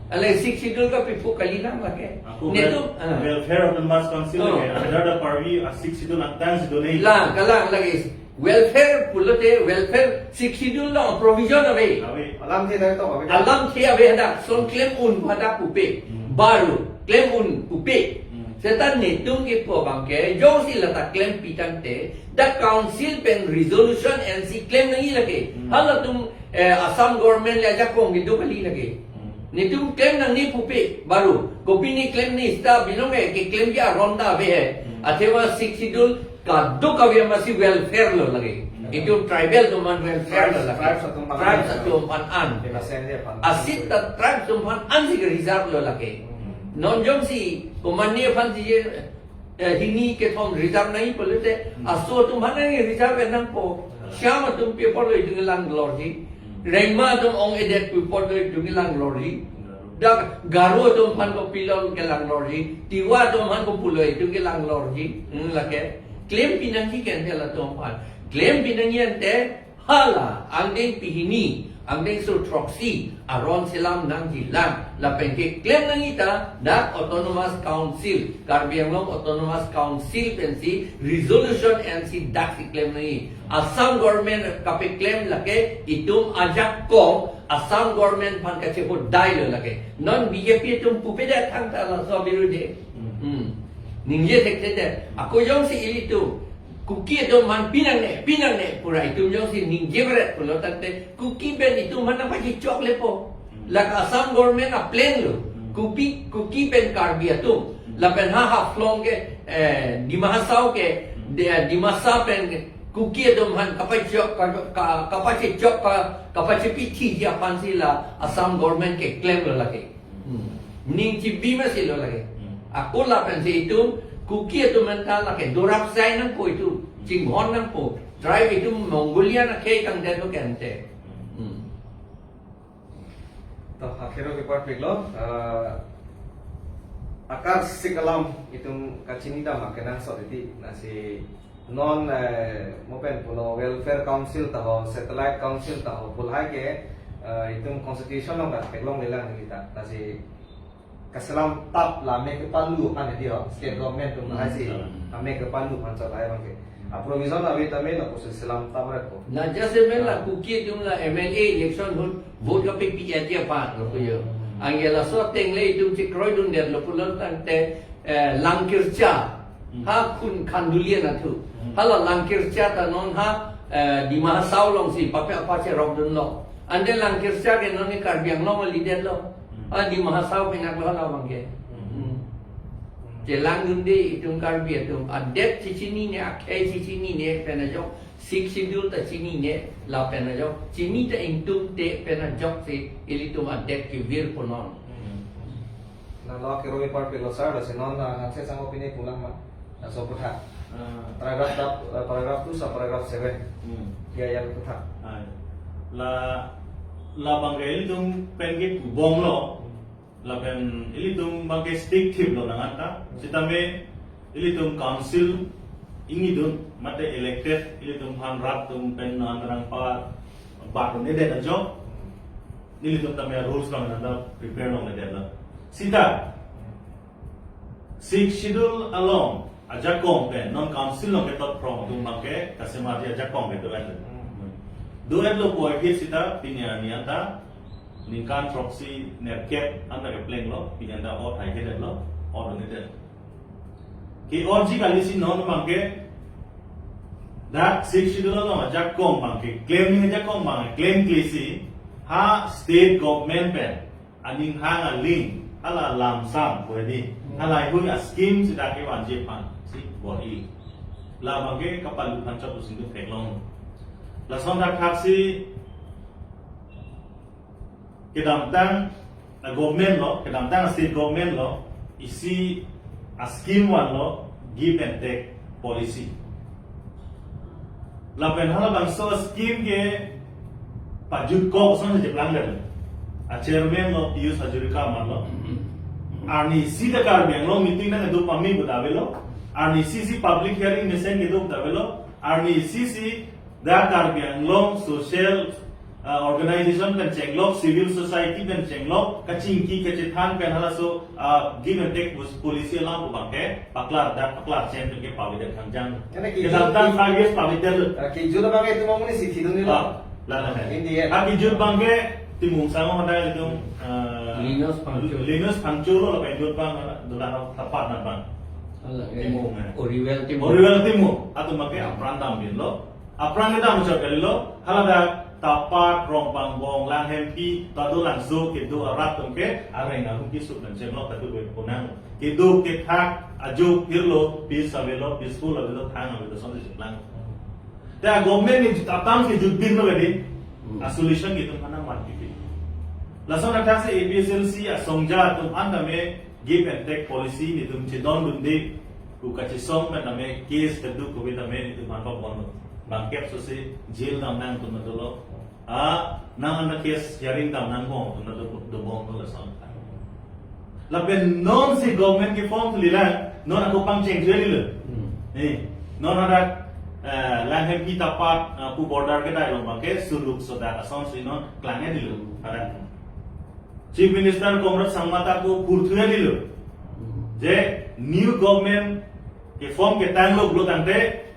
Ale Sixth Schedule kapipo kali nang lake. Ako Netum, wel-, ah. Welfare Autonomous Council Oh. lake, under the purview a Sixth Schedule angtangsi donei. Lang, kalang lake. Welfare pulote, welfare Sixth Schedule along provision ave. Ave. Alamthe dak to ave. Alamthe ave hadak, son klem un pu hadak pupe. Hmm. Baru, klem un pupe. Hmm. Seta netum kipu abangke, jongsi lata klempi tangte, dak council pen resolution ensi klem nangji lake. Hmm. Halatum, eh, Assam government le ajakong kedo kali lake. Hmm. Netum klem nangne pupe, baru. Kopine klem ni seta binong ke, keklemji aron ta ave he. Hmm. Athema Sixth Schedule kadokave amatsi welfare lo lake. Hmm. Itum tribal atum aphan welfare lo Tribes, lake. Tribes atum aphan Tribes an. atum aphan an. Kena sende aphan. Asit ta tribes atum aphan ansi ke-reserve lo lake. Hmm. Non jongsi komatne aphansi je, eh, hini kethom reserve nangji pulote, Hmm. aso atum aphan nangji reserve nangpo. Hmm. Sham atum paper lo itum kelang lorji. Hmm. Rengma atum ong-edet pu paper lo itum kelang lorji. Hmm. Dak Garo atum aphan kopilo kelang lorji, Tiwa atum aphan kopulo itum kelang lorji, hmm, lake. Klempi nangji ke ante latum aphan. Klempi nangji ante hala, angdeng pehini, angdengso throksi, aron selam nangjilang, lapen keklem nangji ta, dak Autonomous Council, Karbi Anglong Autonomous Council pensi, resolution ensi daksi klem nangji. Assam government kapeklem lake, itum ajakong, Assam government aphan kachehodai lo lake. Non B J P atum pupedet thangta laso abirudhe. Hmm. Hmm. Ningje thekthedet. Ako jongsi ilitum Kuki atum aphan pinangne, pinangne pura itum jongsi ningje beret pulo tangte Kuki pen itum aphan nangpachechok lepo. Hmm. Lake Assam government a-plan lo. Hmm. Kuki, Kuki pen Karbi atum. Hmm. Lapen ha Haflong ke, eh, Dima Hasao ke, Hmm. de, Dimasa pen Kuki atum aphan kapachok, ka, ka, kapachechok, ka, kapachepithi ji aphansi la Assam government keklem lo lake. Hmm. Ning chibi masi lo lake. Hmm. Ako lapensi itum, Kuki atum anta lake dorap sai nangpo itum. Hmm. Chinghon nangpo. Tribe itum Mongolian akhei kangdet lo ke ante. Hmm. To, akhero kepar piklo, eh, akarsik alam itum kachini dam akenangsot iti, lasi non, eh, mo pen pulo welfare council ta ho, satellite council ta ho, pu lahai ke, eh, itum constitution along ta theklonglelang neli ta, lasi kaselam tap la me kepadu aphan edi ho, state government atum Hmm, lahai si, hmm. ame kepadu aphan chot lahai abangke. A provision ave tame lapusi selam tap ret ko. Na jasemet la Ah. Kuki atum la M L A election ahut vote kapepi edi aphan lo puyo. Hmm. Anke laso ateng le itum chekroidundet lo pulo tangte, eh, Langkircha. Hmm. Ha Khun Khandulia nathu. Hmm. Hala Langkircha ta non ha, eh, Dima Hasao alongsi pape apa cherokdunlo. Ante Langkircha ke non ke Karbi Anglong alidetlo. Hmm. Ha Dima Hasao pinak lo hala abangke. Hmm. Hmm. Chelangdunde itum Karbi atum. Adet chechinine, akhei chechinine pen ajok. Sixth Schedule ta chinine lapen ajok. Chini ta ingtungte pen ajoksi ilitum adet kevir punon. Hmm. Na lo akhero kepar piklo sir, lasi non, ah, nganse sang opini pulang ma. Laso aputhak. Ah. Paragraph tap, eh, paragraph two sa paragraph seven. Hmm. Ya, ya aputhak. Hai. La, labangke ilitum pen kekubomlo. Lapen ilitum abangke stick thip lo nang anta. Sitame ilitum council ingidun mate elected ilitum aphan rat atum pen nang rang pa bat ne det ajok. Nelitum tame rules along nang prepare longledet lo. Sita Sixth Schedule along ajakong pen non council along ketot phrong atum abangke kasemarji ajakong pen do-et lo. Hmm. Do-et lo pu aphi sita pini arni anta ningkan throksi nerkep anta keplenglo, pini anta ot haikedet lo, ot nedet. Ke-otji kali si non abangke dak Sixth Schedule along ajakong abangke, klem ni ajakong abang, klemkle si ha state government pen aning hang aling Hala lamsam ko di. Hmm. Hala hui a scheme sita kevanji aphan si bor-i. Labang ke kapalu phan chok sing theklong. Lason thakthaksi kedamtang a government lo, kedamtang a state government lo, isi a scheme vanlo, give and take policy. Lapen halabangso a scheme ke pajutkok ason si cheplang det. A chairman lo Pijush Hazarika amarlo. Arnisi ta Karbi Anglong meeting nangkedo pame pu ta avelo. Arnisi si public hearing mesen kedo pu ta avelo. Arnisi si dak Karbi Anglong social, uh, organization pen chenglok, civil society pen chenglok, kachingki kachethan pen halaso, uh, give and take pos-, policy alam pu abang ke paklar dak, paklar chen pen ke pavidet kangjang. Karena ki- Kedamtang five years pavidet. Ah, kijut abang ke itum amonit si thidun ni lo. Ah, la, la, la. Hindi ya. Ah, kijut abang ke Timung Sangho hadak itum, uh, Linus Phangcho. Linus Phangcho lo, lapen jut abang, dula Tapat anat abang. Hala, eh, Timung, eh. Oriwel Timung. Oriwel Timung. Atum abang ke apran dambinlo. Apran kedam chot kalilo, haladak Tapat, Rongpangbong, Langhempi, Tadolangso kedo arat atum ke areng ahum kisuk dan chemlok tadu be ponang. Kedo kethak ajo hirlo, peace avelo, peaceful avelo, thang avelo, son si cheplang. Te a government ni jut atam ke jutbinlo kadi, Hmm. a solution ke itum aphan nangvan pipi. Lason athaksi A P H L C asongja atum an tame give and take policy nelitum chedondunde, ku kachesong pen tame case keduk kove tame nelitum aphan pabon lo. Bangkep so si jail damnang atum dolo. Ah, nang an case hearing damnang bom atum do, dobom lo lason. Lapen non si government ke form thuli la, non ako pangcheng thuli lo. Hmm. Eh, non hadak, eh, Langhempi Tapat, eh, pu border kedai along abang ke suluk sodak ason si non klang-edetlo. Hadak. Chief Minister Conrad Sangma ta ako purthu-edetlo. Hmm. Je new government ke form ketanglo pulo tangte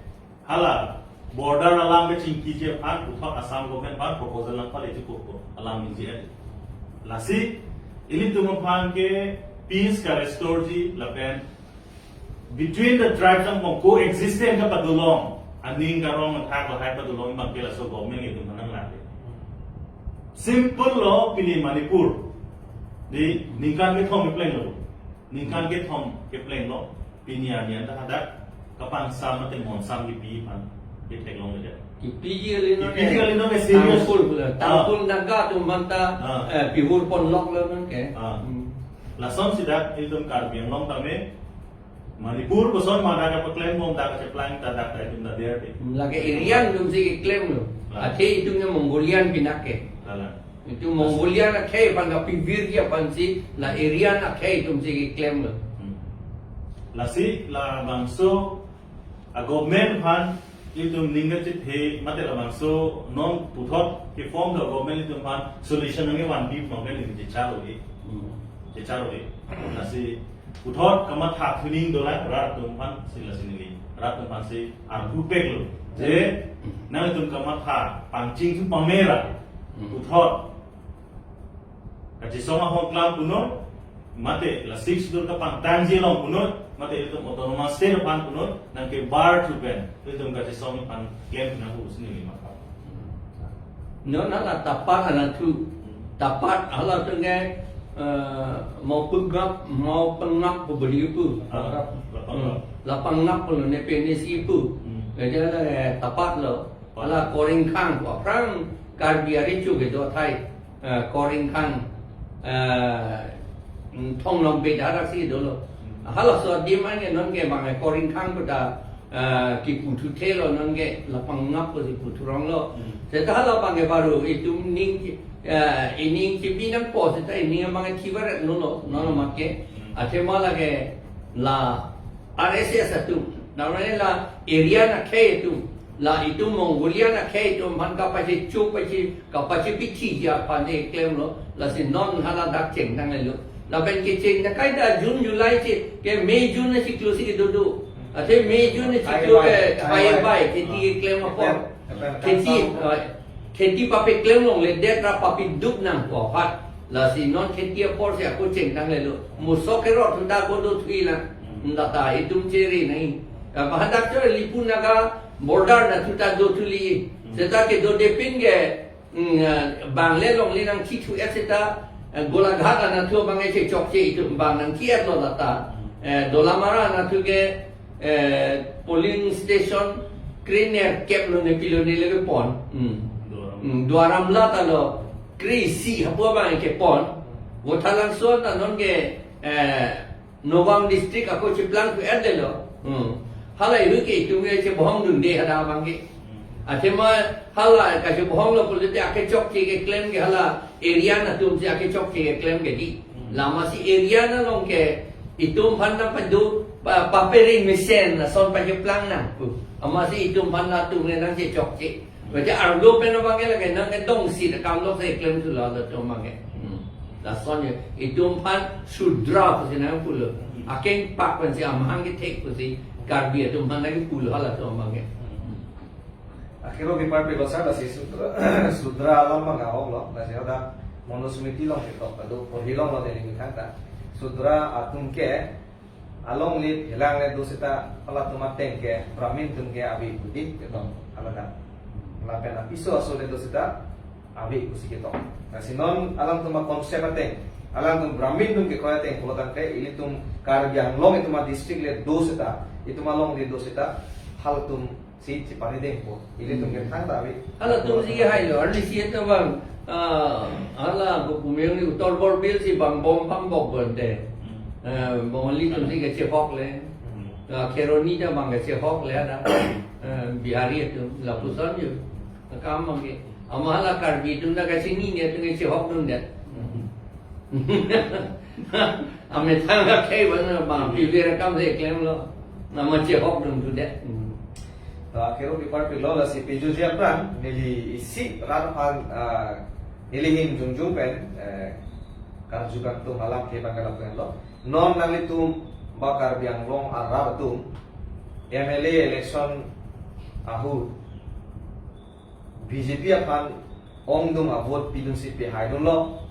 hala border alam kachingkiji aphan puthot Assam government aphan proposal nangpale chukuk ko alam ningje. Lasi ilitum aphan ke peace ka-restore ji lapen between the tribes angbong coexistence kapadolong, aning karong athak lahai padolong abang ke laso government itum aphan nanglangde. Simple lo, pini Manipur. Di ningkan kethom keplenglo. Ningkan kethom keplenglo. Pini arni an ta hadak kapangsam mate monsam kipi aphan ketheklongledet. Kipiji kali non. Kipiji kali non ke serious. Tangkhul pula. Ah. Tangkhul Naga atum aphan ta, Ah. eh, pihur ponloklo non ke. Ah. Hmm. Lason si dak ilitum Karbi Anglong tame Manipur koson ma dak kepaklem bom, dak kacheplang ta dak ta itum ta der de. Lake Aryan atum si keklemlo. Ah. Athe itum ke Mongolian pinak ke. Lala. Itum Mongolian akhei aphan kapivir ji aphan si la Aryan akhei atum si keklemlo. Hmm. Lasi labangso a government aphan itum ning kachethe mate labangso non puthot ke form ka government itum aphan solution nangkevanpi abang ke neli chechar-o-e. Hmm. Chechar-o-e. Lasi puthot kamatha thuning dolang rat atum aphan si lasi neli. Rat atum aphan si arpu peklo. Je nangtum kamatha pangchingthu pamera. Hmm. Puthot kachesong ahoklam punoi, mate la Sixth Schedule kapangtangji along punoi, mate itum autonomous state aphan punoi, nangkebar thu pen itum kachesong aphan klem nanghu si neli matha. Non hala Tapat hala thu, Tapat hala atum ke, eh, Mopengap, Mopengap pu beli pu. Ah, Lapangap. Hmm. Lapangap pulo ne penisi pu. Hmm. Jadi hala, eh, Tapat lo. Hala Koringkhang pu aphrang Karbi arecho kedo athai, eh, Koringkhang, eh, mm, Thong Longpet adak si dolo. Hmm. Halaso adim an ke non ke abang Koringkhang pu ta, eh, kipu thuthelo non ke Lapangap pusi pu thuronglo. Hmm. Seta hala abang ke baru itum ning, eh, ining chipi nangpo seta ining abang ke thivaret nolo, nolo mat ke. Hmm. Athema lake la R S S atum, namanya la Aryan akhei atum, la itum Mongolian akhei atum aphan kapachecho pache, kapachepithi ji aphan keklemlo, lasi non hala dak chengtang lelo. Lapen kecheng ta kaita June July che, ke May June si close si kedo do. Athe May June si close ke bye bye, kheti keklem apor. Kheti, eh, kheti papeklemlongledet ra papiduk nangpo aphan. Lasi non kheti apor si ako chengtang lelo. Musok kerot hunda ako do thuilang. Hmm. Hunda ta itum chere nai. Apa hadak cho Lipu Naga border na thu ta do thuli. Hmm. Seta kedodepin ke, mm, ah, bangle longle nangthithu-et seta Eh, Golaghat anatthu abang ke chechokche itum abang nangki-etlo lata. Eh, Dolamara anatthu ke, eh, polling station krenerkep lone pilone leke pon. Hmm. Duar Amla. Hmm, Duar Amla ta lo kre-isi hapu abang ke pon. Vothatlangso ta non ke, eh, Nagaon district ako cheplang pu-et detlo. Hmm. Hala ihu ke itum ke chebohong dunde hadak abang ke. Hmm. Athema hala kachebohonglo pulote akechokche keklem ke hala area atumsi akechokche keklem ke dei. Hmm. Lasi area along ke itum aphan nangpado pa, paperi mesen lason pacheplang nang pu. Amatsi itum aphan latum ke nangchechokche. Berarti arlo pen abang ke lake nangkedongsi ta kam lok se klemthulo latum abang ke. Hmm. Lason ye, itum aphan Sudra pusi nangpulo. Akengpak pensi amahang kethek pusi Karbi atum aphan nangkepulo halatum abang ke. Hmm. Akhiro kipar pe gosar lasi Sudra, Sudra alam abang ahoklo, lasi hadak Manusmriti along ketok, ado porhilonglo neli methang ta. Sudra atum ke alongle phelang le do seta halatum ateng ke Brahmin atum ke ave pu dei ketok haladak. Lapen apiso aso le do seta ave pusi ketok. Lasi non alangtum a-concept ateng, alangtum Brahmin atum kekroi ateng pulo tangte, ilitum Karbi Anglong itum a-district le do seta, itum alongle do seta, halatum si chepari dengpo. Ilitum ke thangta ave. Halatum si hailo, arnisi ta abang, ah, hala Bumeng ni Uttar Borbil si bang bom pambok bonte. Hmm. Eh, Bongali atum si kachehok le. Hmm. Ah, Kheroni ta abang kachehok le ada. Eh, Bihari atum lapuson yo. Kam abang ke. Amat hala Karbi atum ta kachinine atum kachehok dundet. Hmm. Amethang akhei abang na bang, hmm, pivir akam se klemlo. Amat chehok dun tu det. Hmm. To, akhiro kipar pilo lasi pejutji aphrang, neli isi rat aphan, ah, neli ahin jongjong pen, eh, karju kangtung alam ke abang ke lapu henlo. Non nanglitum ba Karbi Anglong arat atum M L A election ahut B J P aphan ongdung a-vote pidunsi pehaidunlo.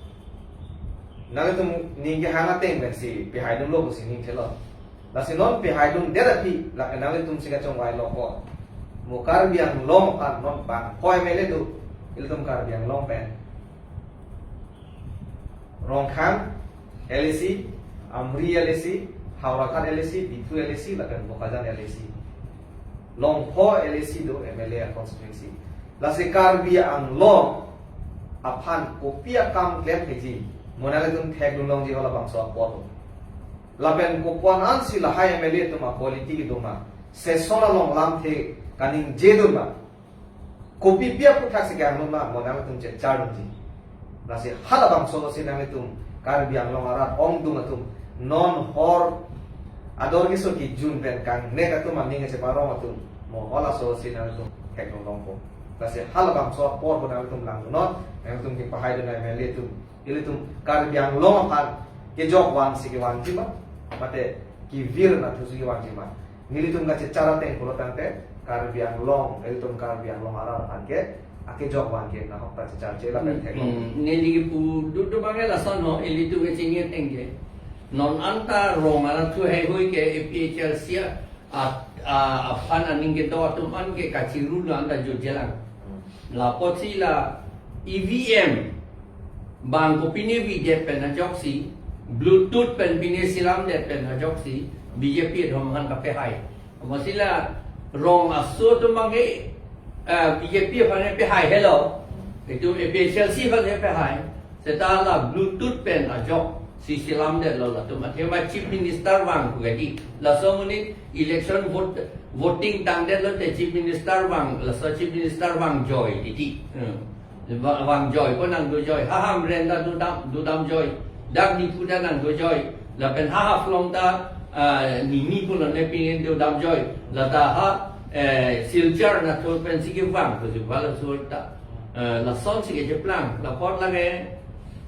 Nanglitum ning kehang ateng pensi pehaidunlo pusi ningthelo. Lasi non pehaidundet aphi, lake nanglitum si kachongvailo ko. Mo Karbi Anglong aphan non bang ko M L A do, ilitum Karbi Anglong pen. Rongkhang L A C, Amri L A C, Howraghat L A C, Diphu L A C, lapen Bokajan L A C. Longpho L A C do M L A constituency. Lasi Karbi Anglong aphan kopi akam klem theji, mo nanglitum thekdun longji halabangso apor. Lapen kopi-an ansi lahai M L A atum a-quality kedo ma, session along lamthe kaningje dun ma, kopi pi aputhaksi kangno ma, mo nanglitum chechar dunji. Lasi halabangso si nanglitum Karbi Anglong arat ongdung atum, non hor ador keso kejun pen kangnek atum aning cheparong atum, mo halaso si nanglitum thekdun longpo. Lasi halabangso apor pu nanglitum langnon, nanglitum kepahaidun M L A atum. Ilitum Karbi Anglong aphan kejok vansi kevanji ma, mate kevir anatthusi kevanji ma. Nelitum kachechar ateng pulo tangte Karbi Anglong, ilitum Karbi Anglong arat aphan ke akejok van ke nahok ta checharche lapen, hmm, theklong. Hmm, neli kipu duk duk abang ke lason ho, ilitum kachingki ateng ke. Non anta rong anatthu heihui ke A P H L C a, a, aphan aning kedo atum an ke kachirulo anta jutjelang. Hmm. Lapotsi la E V M bang kopine videt pen ajoksi, Bluetooth pen pine selamdet pen ajoksi, B J P atum aphan kapehai. Amatsi la rong aso atum abang ke, eh, B J P aphan pehai helo, itum A P H L C aphan pehai. Seta la Bluetooth pen ajoksi selamdetlo latum. Athema Chief Minister vang pu kali. Laso amonit election vote, voting tangdetlo te Chief Minister vang, laso Chief Minister vangjoi titi. Hmm. Va-, vangjoi ko nangdojoi. Ha Hamren ta dodam, dodamjoi. Dak Diphu ta nangdojoi. Lapen ha Haflong ta, ah, nini pulo ne pine dodamjoi. Lata ha, eh, Silchar anatthu pensi kevang pusi bala sulta. Eh, lasonsi kecheplang, lapot lake,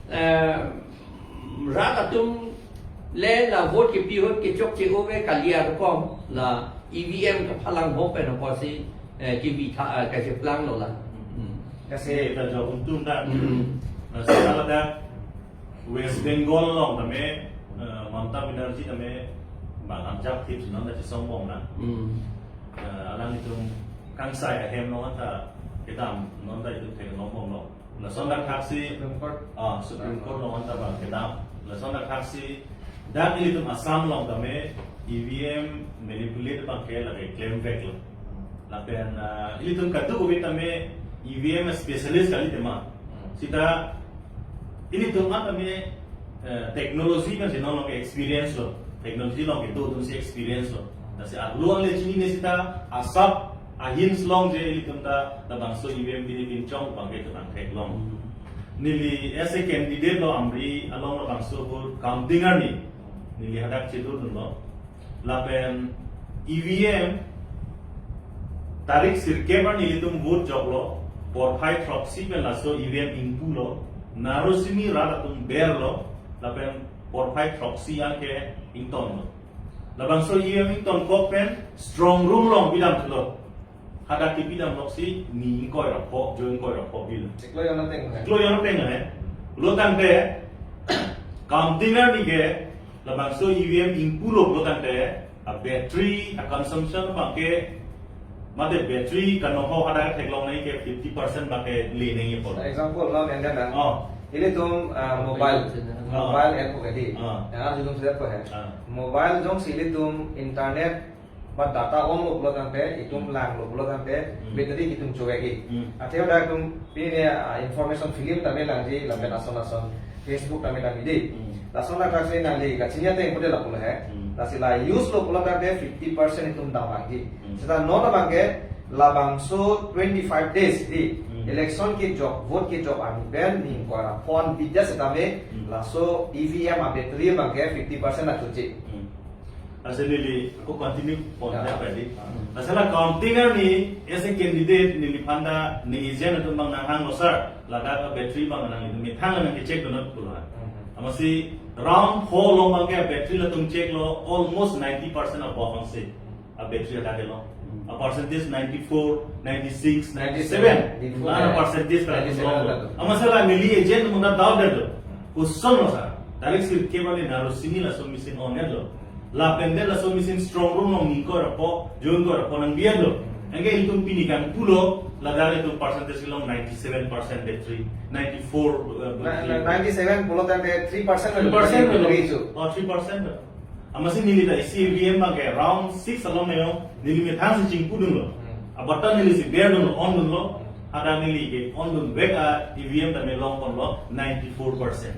eh, rat atum le la vote kepi ahut kechokche ove kali arokom la E V M kaphalang ho pen apotsi, eh, kevitha, eh, kacheplanglo la. Hmm. Kasi ta jo untung ta. Hmm. Lasi ladak West Bengal along tame, eh, Mamata Banerjee tame bang amjak thip si non ta chesongbom na. Hmm. Eh, alanglitum kangsai ahem along ta kedam non ta itum theklongbomlo. Lason dak thaksi, Supreme Court. Ah, Supreme Court along anta abang kedam. Lason dak thaksi, dak ilitum Assam along tame E V M manipulate abang ke lake klemveklo. Lapen, ah, ilitum kadokave tame E V M specialist kali tema. Hmm. Seta ilitum an tame, eh, technology pensi non along ke experience lo. Technology along kedo atumsi experience lo. Lasi arlo angle chinine seta asap ahin si longji ilitum ta labangso E V M pini pinchong abang ke itum nangtheklong. Neli as a candidate lo Amri along labangso vote counting arni. Neli hadak chedodunlo. Lapen E V M tarik sirkep arni ilitum vote joklo, porphai throksi pen laso E V M ingpulo, Narosimi rat atum berlo, lapen porphai throksi anke ingtonlo. Labangso E V M ingtonkok pen strong room along pidamlo. Hadak kepidamloksi ni ingkoi ra pho, jo ingkoi ra pho bil. Chiklo jon ateng he. Chiklo jon ateng he. Pulo tangte counting arni ke labangso E V M ingpulo pulo tangte a battery a consumption abang ke mate battery kanoho hadak theklong nangji ke fifty percent abang ke le nangji apot. Example lo yang kan. Oh. Ilitum, ah, mobile, mobile, oh, mobile app ko kadi. Oh. Yang ilitum set ko he. Oh. Mobile jongsi ilitum internet ba data onlo pulo tangte, itum, hmm, langlo pulo tangte, hmm, battery itum choweki. Hmm. Athe hadak itum pini, ah, information film tame langji, lapen, hmm, ason ason Facebook tame langji dei. Hmm. Lason dak thaksi nangli kachini ateng pute lapulo he. Hmm. Lasi la use lo pulo tangte fifty percent itum dam vangji. Hmm. Seta non abang ke labangso twenty-five days dei, hmm, election kejok, vote kejok arni pen ni ingkoi ra pho an bidya setame, hmm, laso E V M a battery abang ke fifty percent achuche. Hmm. Lasi neli ako continue pon, ya, tangte padi. Hmm. Lasi la counting arni as a candidate neliphan ta ne agent atum abang nanghanglo sir. Ladak a battery abang nang itum methang nangkecheck dunnon pulo. Hmm. Amatsi round pho along abang ke battery latum checklo almost ninety percent above angse. A battery hadak ke lo. Hmm. A percentage ninety-four, ninety-six, ninety-seven. Ninety-seven. Mana percentage ta ninety-seven lo. Amatsi la neli agent atum ta doubt detlo. Hmm. Kosonlo sir. Tarik sirkep arni Narosimi laso machine on-etlo. Lapen de laso machine strong room along ni ingkoi ra pho, jo ingkoi ra pho nangbi-etlo. Anke itum pini kangpulo, ladak itum percentage along ninety-seven percent battery, ninety-four, uh, na, na, battery. Ninety-seven pulo tangte three percent, three percent lo. Lo. Oh, three percent lo. Amatsi neli ta isi E V M abang ke round six along neo, neli methang si chingpudunlo. Hmm. Abata neli si berdunlo, ondunlo. Hmm. Hadak neli ke ondunvek a E V M tame longponlo ninety-four percent.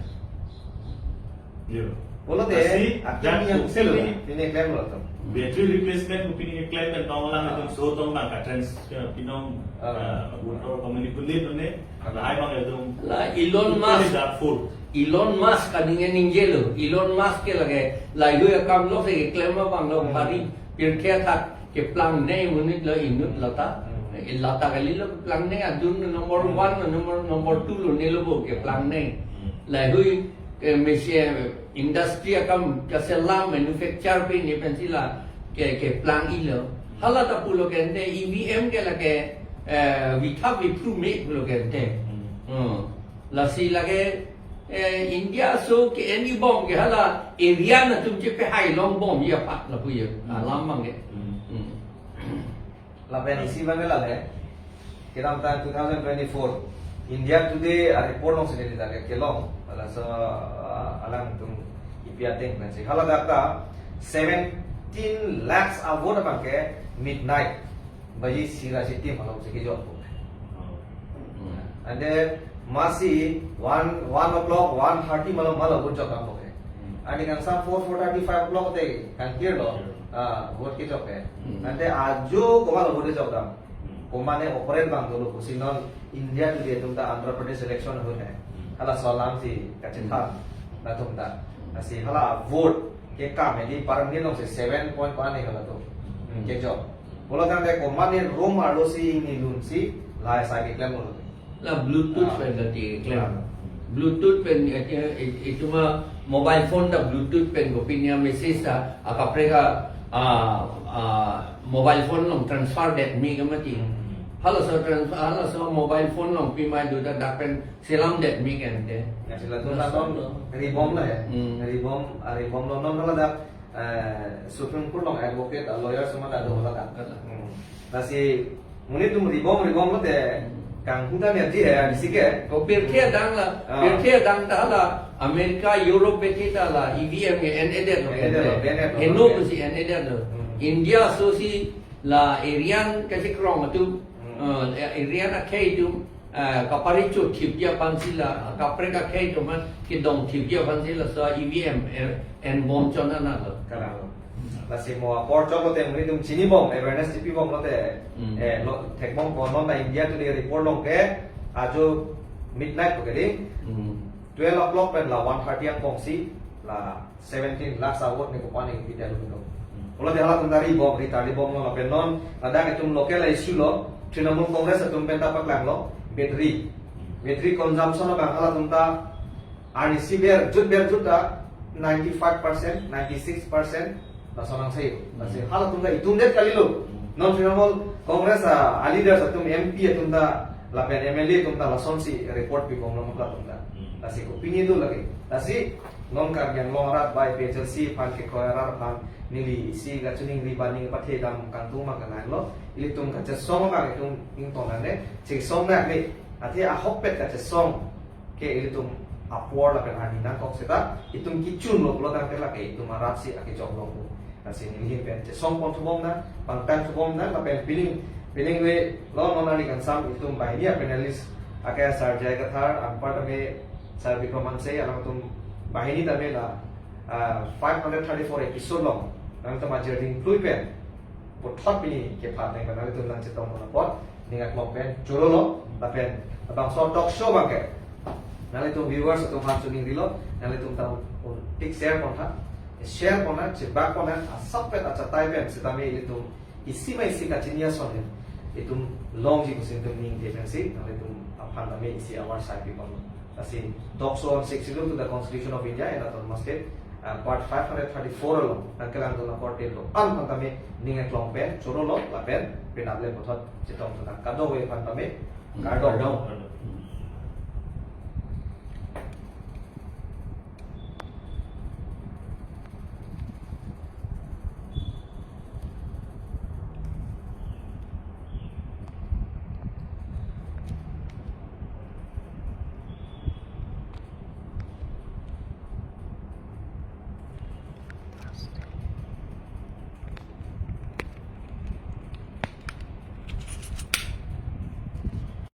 Yo. Pulote, lasi, akhir jan yang selo, pini, pini klemlo to. Battery replacement ko pini klem pen tong lang, ah, itum so tong lang ka trans, eh, pinong, ah, eh, motor ko manipulate ne, ah, lahai abang itum. La Elon Musk. Totally doubtful. Elon Musk kaning ningjelo. Elon Musk ke lake, lahai akamlo si klem abang lo, hmm, bari pirthe athak keplangne monit lo inut lata. Hmm. Eh, lata kalilo keplangne adun number, hmm, one, number, number two lo nelo bo keplangne. Hmm. Lahai ke mesi-, industry akam kaselam manufacture pini pensi la ke, keplang-ilo. Hala ta pulo ke ante E V M ke lake, eh, vitha viphu me pulo ke ante. Hmm. Hmm. Lasi lake, eh, India aso ke-en-i bom ke hala area atum chepehai long bom ya pak lapu ya. Hmm. Alam abang ke. Hmm. Hmm. Lapen isi abang ke lale. Kedamtang two thousand twenty-four India Today a report alongsi neli ta ke kelong. Laso, ah, alangtum ipi ateng pensi. Hala dak ta seventeen lakhs a vote abang ke midnight baji isi ra isi tim alongsi kejok. Oh. Ante masi one, one o'clock, one thirty malom malom vote jokdam ke. Hmm. Ante kangsam four, four thirty, five o'clock te kangkirlo, sure, ah, vote kejok ke. Hmm. Ante ajo komatlo vote jokdam. Hmm. Komatne opponent abang dolo pusi non India Today atum ta Andhra Pradesh election ahut he. Hmm. Halaso alamsi kachethan, hmm, latum ta. Hmm. Lasi hala vote kekam hedi per minute alongsi seven point one halatum. Hmm. Hmm, kejok. Pulo tangte komatne room arlosi ingni lunsi lahai asai keklemlo. La Bluetooth, ah, pen lati keklem. Ah. Bluetooth pen, eh, eh, itum a mobile phone ta Bluetooth pen kopine a message ta akaprek a, ah, ah, mobile phone along transfer det me ke mati. Hmm. Halaso trans-, halaso mobile phone along pima do ta dak pen selam det me ke ante. Ya, sila tu lason ribom lo ya. Hmm. Ribom, ah, ribom lo non hala dak, eh, Supreme Court along advocate, ah, lawyer semua ta do hala dak. Hala. Hmm. Lasi monit atum ribom, ribom lote, hmm, Kanghutan ya di ya, bisi ke. Ko pirthe adang la, Ah. pirthe adang ta la, America, Europe beti ta la, E V M ke en-edet lo. En-edet lo, en-edet lo. Heno Okay. pusi en-edet lo. Hmm. India aso si la Aryan kachekroikre atum, Hmm. eh, Aryan akhei atum, eh, kapari chot thipji aphan si la, kaprek akhei atum an kedong thipji aphan si laso E V M, eh, en bom chot an lo. Kalang. Lasi mo apor chot lote nelitum chinibom, awareness chipibom lote, Hmm. eh, lo, thekbom ko non na India Today report along ke, ajo midnight ko kali, Hmm. twelve o'clock pen la one thirty angbong si, la seventeen lakhs a-vote ne kopan ne pidetlo. Hmm. Pulote halatum ta ribom, ri ta ribomlo lapen non, ladak itum local issue lo, Trinamool Congress atum pen ta paklanglo, battery. Hmm. Battery consumption abang halatum ta, arnisi berjut berjut ta ninety-five percent, ninety-six percent, lason angse. Lasi Hmm. halatum ta itum det kalilo. Hmm. Non Trinamool Congress a, a-leaders atum M P atum ta lapen M L A atum ta lasonsi report pibomlo halatum ta. Hmm. Lasi kopine do lake. Lasi non Karbi Anglong arat bai P H L C aphan kekroi arat aphan neli isi kachiningri ba ning pathe dam kangtung ma kananglo. Ilitum kachesong abang itum ingtong nangne. Chesong nangne. Athe ahokpet kachesong ke ilitum apor lapen arni nangkok seta itum kechunlo pulo tangte lake itum arat si akejok longpo. Lasi neli ahin pen chesong pon thubom nang, pangtang thubom nang, lapen pining, pining ve lo non arni kangsam itum banghini a-panelist ake Sir J I Kathar, anpar tame Sir Bikram Hanse, alangtum banghini tame la, ah, five hundred thirty-four episode along, nangtum ajir dingplui pen, puthot pini kephan nang pen nanglitum nangchetong pon apot, ning aklong pen chorolo, lapen labangso talk show abang ke nanglitum viewers atum aphan chiningrilo, nanglitum ta un tik share pon tha, share pon nang, chebak pon nang, asapvet achatai pen sitame ilitum isi ma isi kachini ason he itum longji pusi itum ningje pensi nanglitum aphan tame isi awar sai pipon. Lasi talk show on Sixth Schedule to the Constitution of India and Autonomous State, uh, part five hundred thirty-four along nangkelangdun akorte do-an aphan tame ning aklong pen chorolo lapen penap le puthot chetong thunang. Kadokave aphan tame kardom. Kardom.